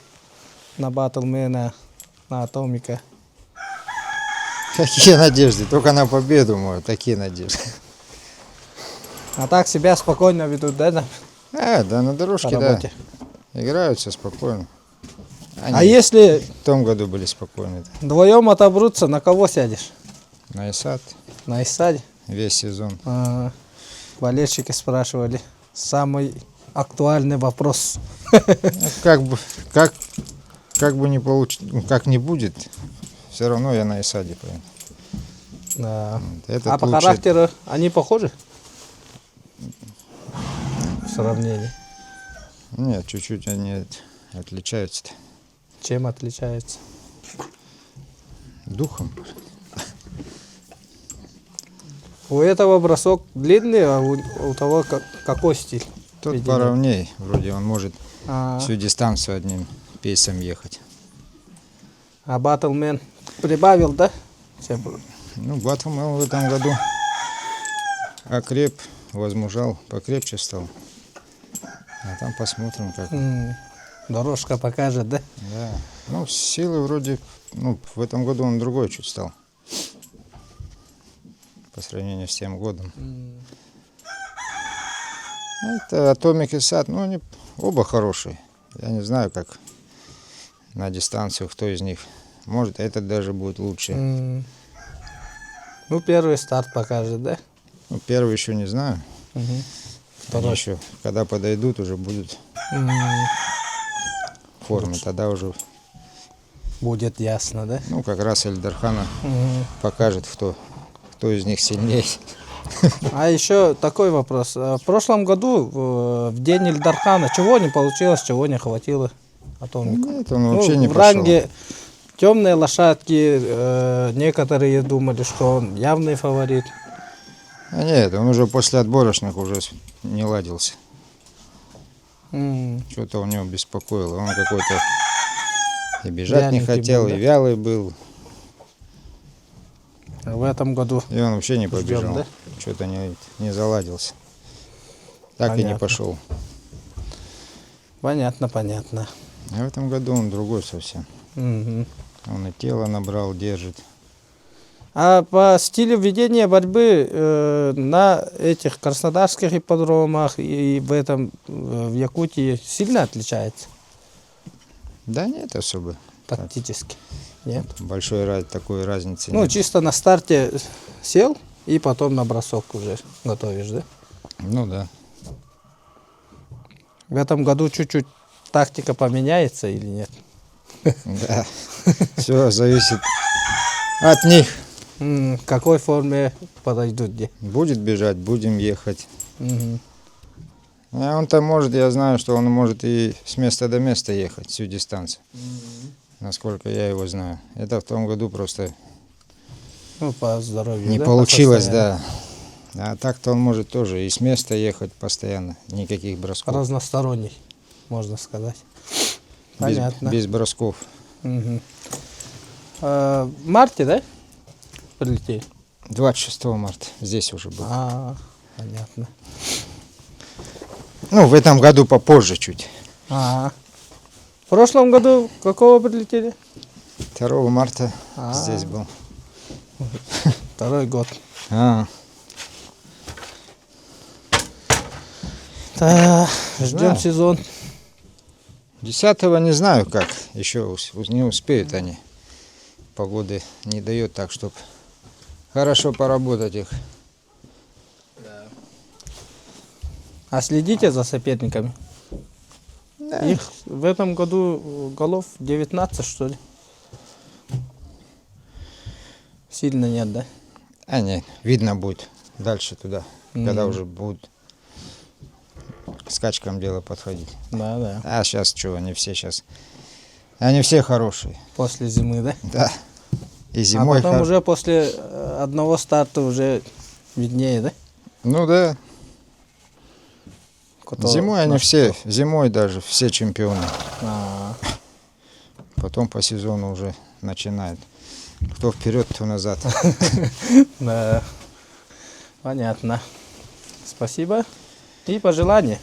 Speaker 1: на Батлмена, на Атомика?
Speaker 3: Какие надежды? Только на победу, может, такие надежды.
Speaker 1: А так себя спокойно ведут, да, на
Speaker 3: А, да, на дорожке,
Speaker 1: по
Speaker 3: да.
Speaker 1: работе?
Speaker 3: Играются спокойно. Они
Speaker 1: А если
Speaker 3: в том году были спокойны.
Speaker 1: вдвоем отобрутся, на кого сядешь?
Speaker 3: На Исад
Speaker 1: На Исаде?
Speaker 3: весь сезон.
Speaker 1: А, болельщики спрашивали. Самый актуальный вопрос.
Speaker 3: Ну, как бы, как, как бы не получ... ну, как не будет, все равно я на Исаде поеду.
Speaker 1: Да.
Speaker 3: Этот
Speaker 1: А по
Speaker 3: лучше.
Speaker 1: характеру они похожи? В сравнении.
Speaker 3: Нет, чуть-чуть они отличаются.
Speaker 1: Чем отличаются?
Speaker 3: Духом.
Speaker 1: У этого бросок длинный, а у того какой стиль?
Speaker 3: Тот
Speaker 1: ведения?
Speaker 3: поровней, вроде он может
Speaker 1: А,
Speaker 3: всю дистанцию одним пейсом ехать.
Speaker 1: а Батлмен прибавил, да? Чем?
Speaker 3: Ну, Батлмен в этом году окреп, возмужал, покрепче стал. А там посмотрим, как.
Speaker 1: Дорожка покажет, да?
Speaker 3: Да. Ну, силы вроде, ну, в этом году он другой чуть стал. По сравнению с тем годом. Это Атомик и Сад, ну, они оба хорошие. Я не знаю, как. На дистанцию кто из них. Может, этот даже будет лучше.
Speaker 1: Ну, первый старт покажет, да?
Speaker 3: Ну, первый еще не знаю.
Speaker 1: Угу.
Speaker 3: Второй. еще, когда подойдут, уже будут в форме. Тогда уже
Speaker 1: будет ясно, да?
Speaker 3: Ну, как раз Ил Дархана покажет, кто, кто из них сильнее.
Speaker 1: А еще такой вопрос. В прошлом году в день Ил Дархана чего не получилось, чего не хватило? Атомнику?
Speaker 3: Нет, он вообще
Speaker 1: ну,
Speaker 3: не
Speaker 1: в
Speaker 3: пошел.
Speaker 1: ранге темные лошадки, некоторые думали, что он явный фаворит.
Speaker 3: А нет, он уже после отборочных уже не ладился. Что-то у него беспокоило. Он какой-то и бежать не
Speaker 1: Вяленький
Speaker 3: хотел,
Speaker 1: был,
Speaker 3: и
Speaker 1: да?
Speaker 3: вялый был.
Speaker 1: В этом году
Speaker 3: И он вообще не
Speaker 1: Ждем,
Speaker 3: побежал.
Speaker 1: да?
Speaker 3: Что-то не, не заладился. Так и не
Speaker 1: Понятно.
Speaker 3: пошел.
Speaker 1: Понятно, понятно.
Speaker 3: А в этом году он другой совсем.
Speaker 1: Мгм.
Speaker 3: Он и тело набрал, держит.
Speaker 1: А по стилю ведения борьбы на этих краснодарских ипподромах и в этом в Якутии сильно отличается?
Speaker 3: Да нет особо.
Speaker 1: Тактически. Нет?
Speaker 3: Большой такой разницы
Speaker 1: Ну,
Speaker 3: нет.
Speaker 1: чисто на старте сел и потом на бросок уже готовишь, да?
Speaker 3: Ну да.
Speaker 1: В этом году чуть-чуть тактика поменяется или нет?
Speaker 3: Да. Все зависит от них.
Speaker 1: В какой форме подойдут где?
Speaker 3: Будет бежать, будем ехать.
Speaker 1: Мгм.
Speaker 3: А он-то может, я знаю, что он может и с места до места ехать всю дистанцию. Насколько я его знаю. Это в том году просто
Speaker 1: Ну, по здоровью,
Speaker 3: не
Speaker 1: да, по
Speaker 3: получилось,
Speaker 1: состоянию?
Speaker 3: да. А так-то он может тоже и с места ехать постоянно, никаких бросков.
Speaker 1: Разносторонний, можно сказать.
Speaker 3: Без,
Speaker 1: Понятно.
Speaker 3: без бросков.
Speaker 1: Мгм. В марте, да? Прилетели?
Speaker 3: 26 марта здесь уже был.
Speaker 1: А, понятно.
Speaker 3: Ну, в этом году попозже чуть.
Speaker 1: А. В прошлом году какого прилетели?
Speaker 3: 2 марта
Speaker 1: А.
Speaker 3: здесь был.
Speaker 1: Второй год.
Speaker 3: А,
Speaker 1: Да, ждем
Speaker 3: Знаю.
Speaker 1: сезон.
Speaker 3: 10 не знаю как, еще не успеют они. Погоды не дает так, чтобы хорошо поработать их.
Speaker 1: А следите за соперниками?
Speaker 3: Да.
Speaker 1: Их в этом году голов 19, что ли? Сильно нет, да?
Speaker 3: А нет, видно будет дальше туда, когда
Speaker 1: Мгм.
Speaker 3: уже будут к скачкам дело подходить.
Speaker 1: Да, да.
Speaker 3: А сейчас что, они все сейчас, они все хорошие,
Speaker 1: После зимы, да?
Speaker 3: да. И зимой
Speaker 1: а потом
Speaker 3: хор-
Speaker 1: уже после одного старта уже виднее, да?
Speaker 3: Ну да,
Speaker 1: Кто
Speaker 3: зимой они
Speaker 1: на
Speaker 3: все,
Speaker 1: что.
Speaker 3: зимой даже все чемпионы.
Speaker 1: А,
Speaker 3: Потом по сезону уже начинают. Кто вперед, кто назад.
Speaker 1: да. Понятно. Спасибо. И пожелания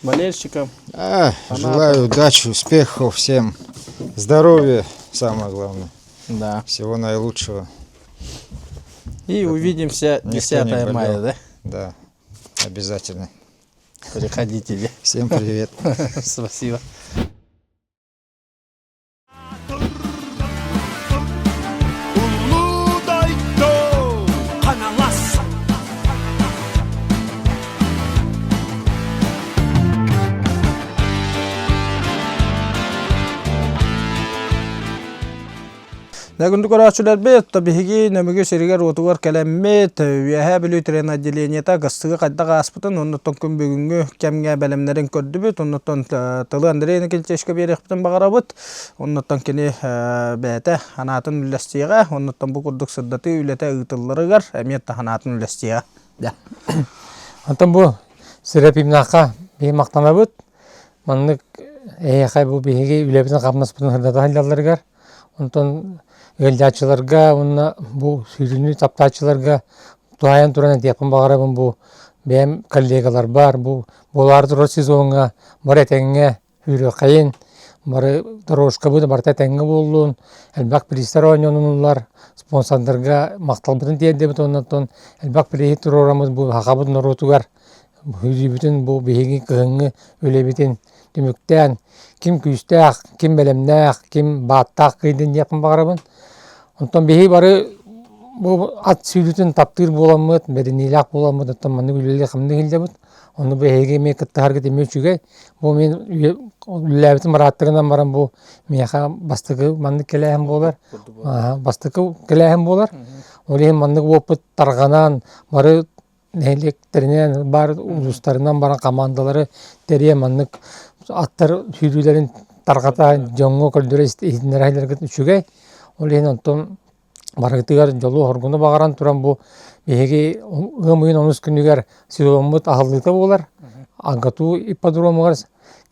Speaker 1: болельщикам.
Speaker 3: А,
Speaker 1: Фанатам.
Speaker 3: желаю удачи, успехов всем, здоровья, самое главное.
Speaker 1: Да.
Speaker 3: Всего наилучшего.
Speaker 1: И увидимся
Speaker 3: Никто не
Speaker 1: 10 мая,
Speaker 3: болел.
Speaker 1: да?
Speaker 3: Да, обязательно.
Speaker 1: Приходите.
Speaker 3: Всем привет.
Speaker 1: Спасибо.
Speaker 4: Улуу дойду Хаҥалас.
Speaker 1: Күндү көрөөччүлэрбит, биһиги Нөмүгү сиригэр уотугар кэлэммит, Үөһээ Бүлүү тренотделениета кыстыгы хайдах ааспытын, оннуттан күн бүгүҥҥү кэмҥэ бэлэмнэрин көрдүбүт, оннуттан тылы Андрей Никитичка биэриэхпитин баҕарабыт, оннуттан кини бэйэтэ санаатын үллэстиэҕэ, оннуттан бу курдук сырдатыы үлэтэ ыытылларыгар эмиэ санаатын үллэстиэҕэ. Да.
Speaker 2: Онтон бу Серафимнаахха биһи махтанабыт. Маннык эһиэхэ бу биһиги үлэбитин-хамнаспытын сырдата сылдьалларыгар, онтон ыалдьааччыларга уонна бу сүүрүүнү таптааччыларга туһаайан туран этиэхпин баҕарабын бу бэйэм коллегаларбар бу буолаары турар сезоҥҥа бары этэҥҥэ сүүрүөххэйин, бары дорожкабыт барыта этэҥҥэ буоллун, элбэх призтэр оонньонуллар, спонсордарга махталбытын тиэрдэбит уонна оттон элбэх приз туруораммыт бу сахабыт норуотугар. Сүүрүүбүтүн бу биһиги кыһыҥҥы үлэбитин түмүктээн, ким күүстээх, ким бэлэмнээх, ким бааттаах кыайдын диэхпин баҕарабын. Онтон биһиги бары бу ат сүүрүүтүн таптыыр буоламмыт, бэриниилээх буоламмыт, оттон маннык үлэлии-хамныы сылдьабыт. Ону биһиги эмиэ кыттыһаргыт эмиэ үчүгэй. Бу мин үлэлээбитим ырааттыгынан баран бу миэхэ бастакы маннык кэлээһин буолар. Бастакы кэлээһин буолар. Ол иһин маннык уоппут тарҕанан бары нэһилиэктэринэн баар улуустарынан баран хамаандалары тэрийэн маннык аттар сүүрүүлэрин тарҕата дьоҥҥо көрдөрө иһитиннэрэ үчүгэй. Ол иһин онтон барыгытыгар дьолу-соргуну баҕаран туран бу биһиги ыам ыйын онус күнүгэр сезоммут аһыллыыта буолар. Агату ипподромугар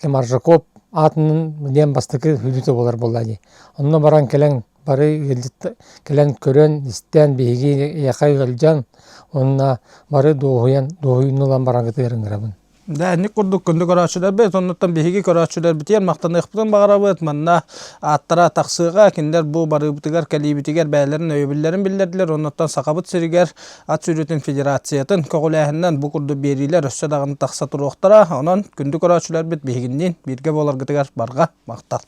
Speaker 2: Кемаржаков аатынан диэн бастакы сүүрүүтэ буолар буолла дии. Онно баран кэлэн бары ыалдьыт кэлэн көрөн, истэн биһиги эйиэхэ ыалдьан уонна бары дуоһуйан дуоһуйууну ылан бараргытыгар ыҥырабын.
Speaker 1: Да, инник курдук күндү көрөөччүлэрбит, оннуттан биһиги көрөөччүлэрбитигэр махтаныахпытын баҕарабыт. Манна ааттара тахсыаҕа, кинилэр бу барыыбытыгар, кэлиибитигэр бэйэлэрин өйөбүллэрин биллэрдилэр. Оннуттан Сахабыт сиригэр ат сүүрүүтүн федерациятын көҕүлээһининэн бу курдук биэриилэр өссө даҕаны тахса туруохтара. Онон күндү көрөөччүлэрбит биһигинниин бииргэ буоларгытыгар барҕа махтал.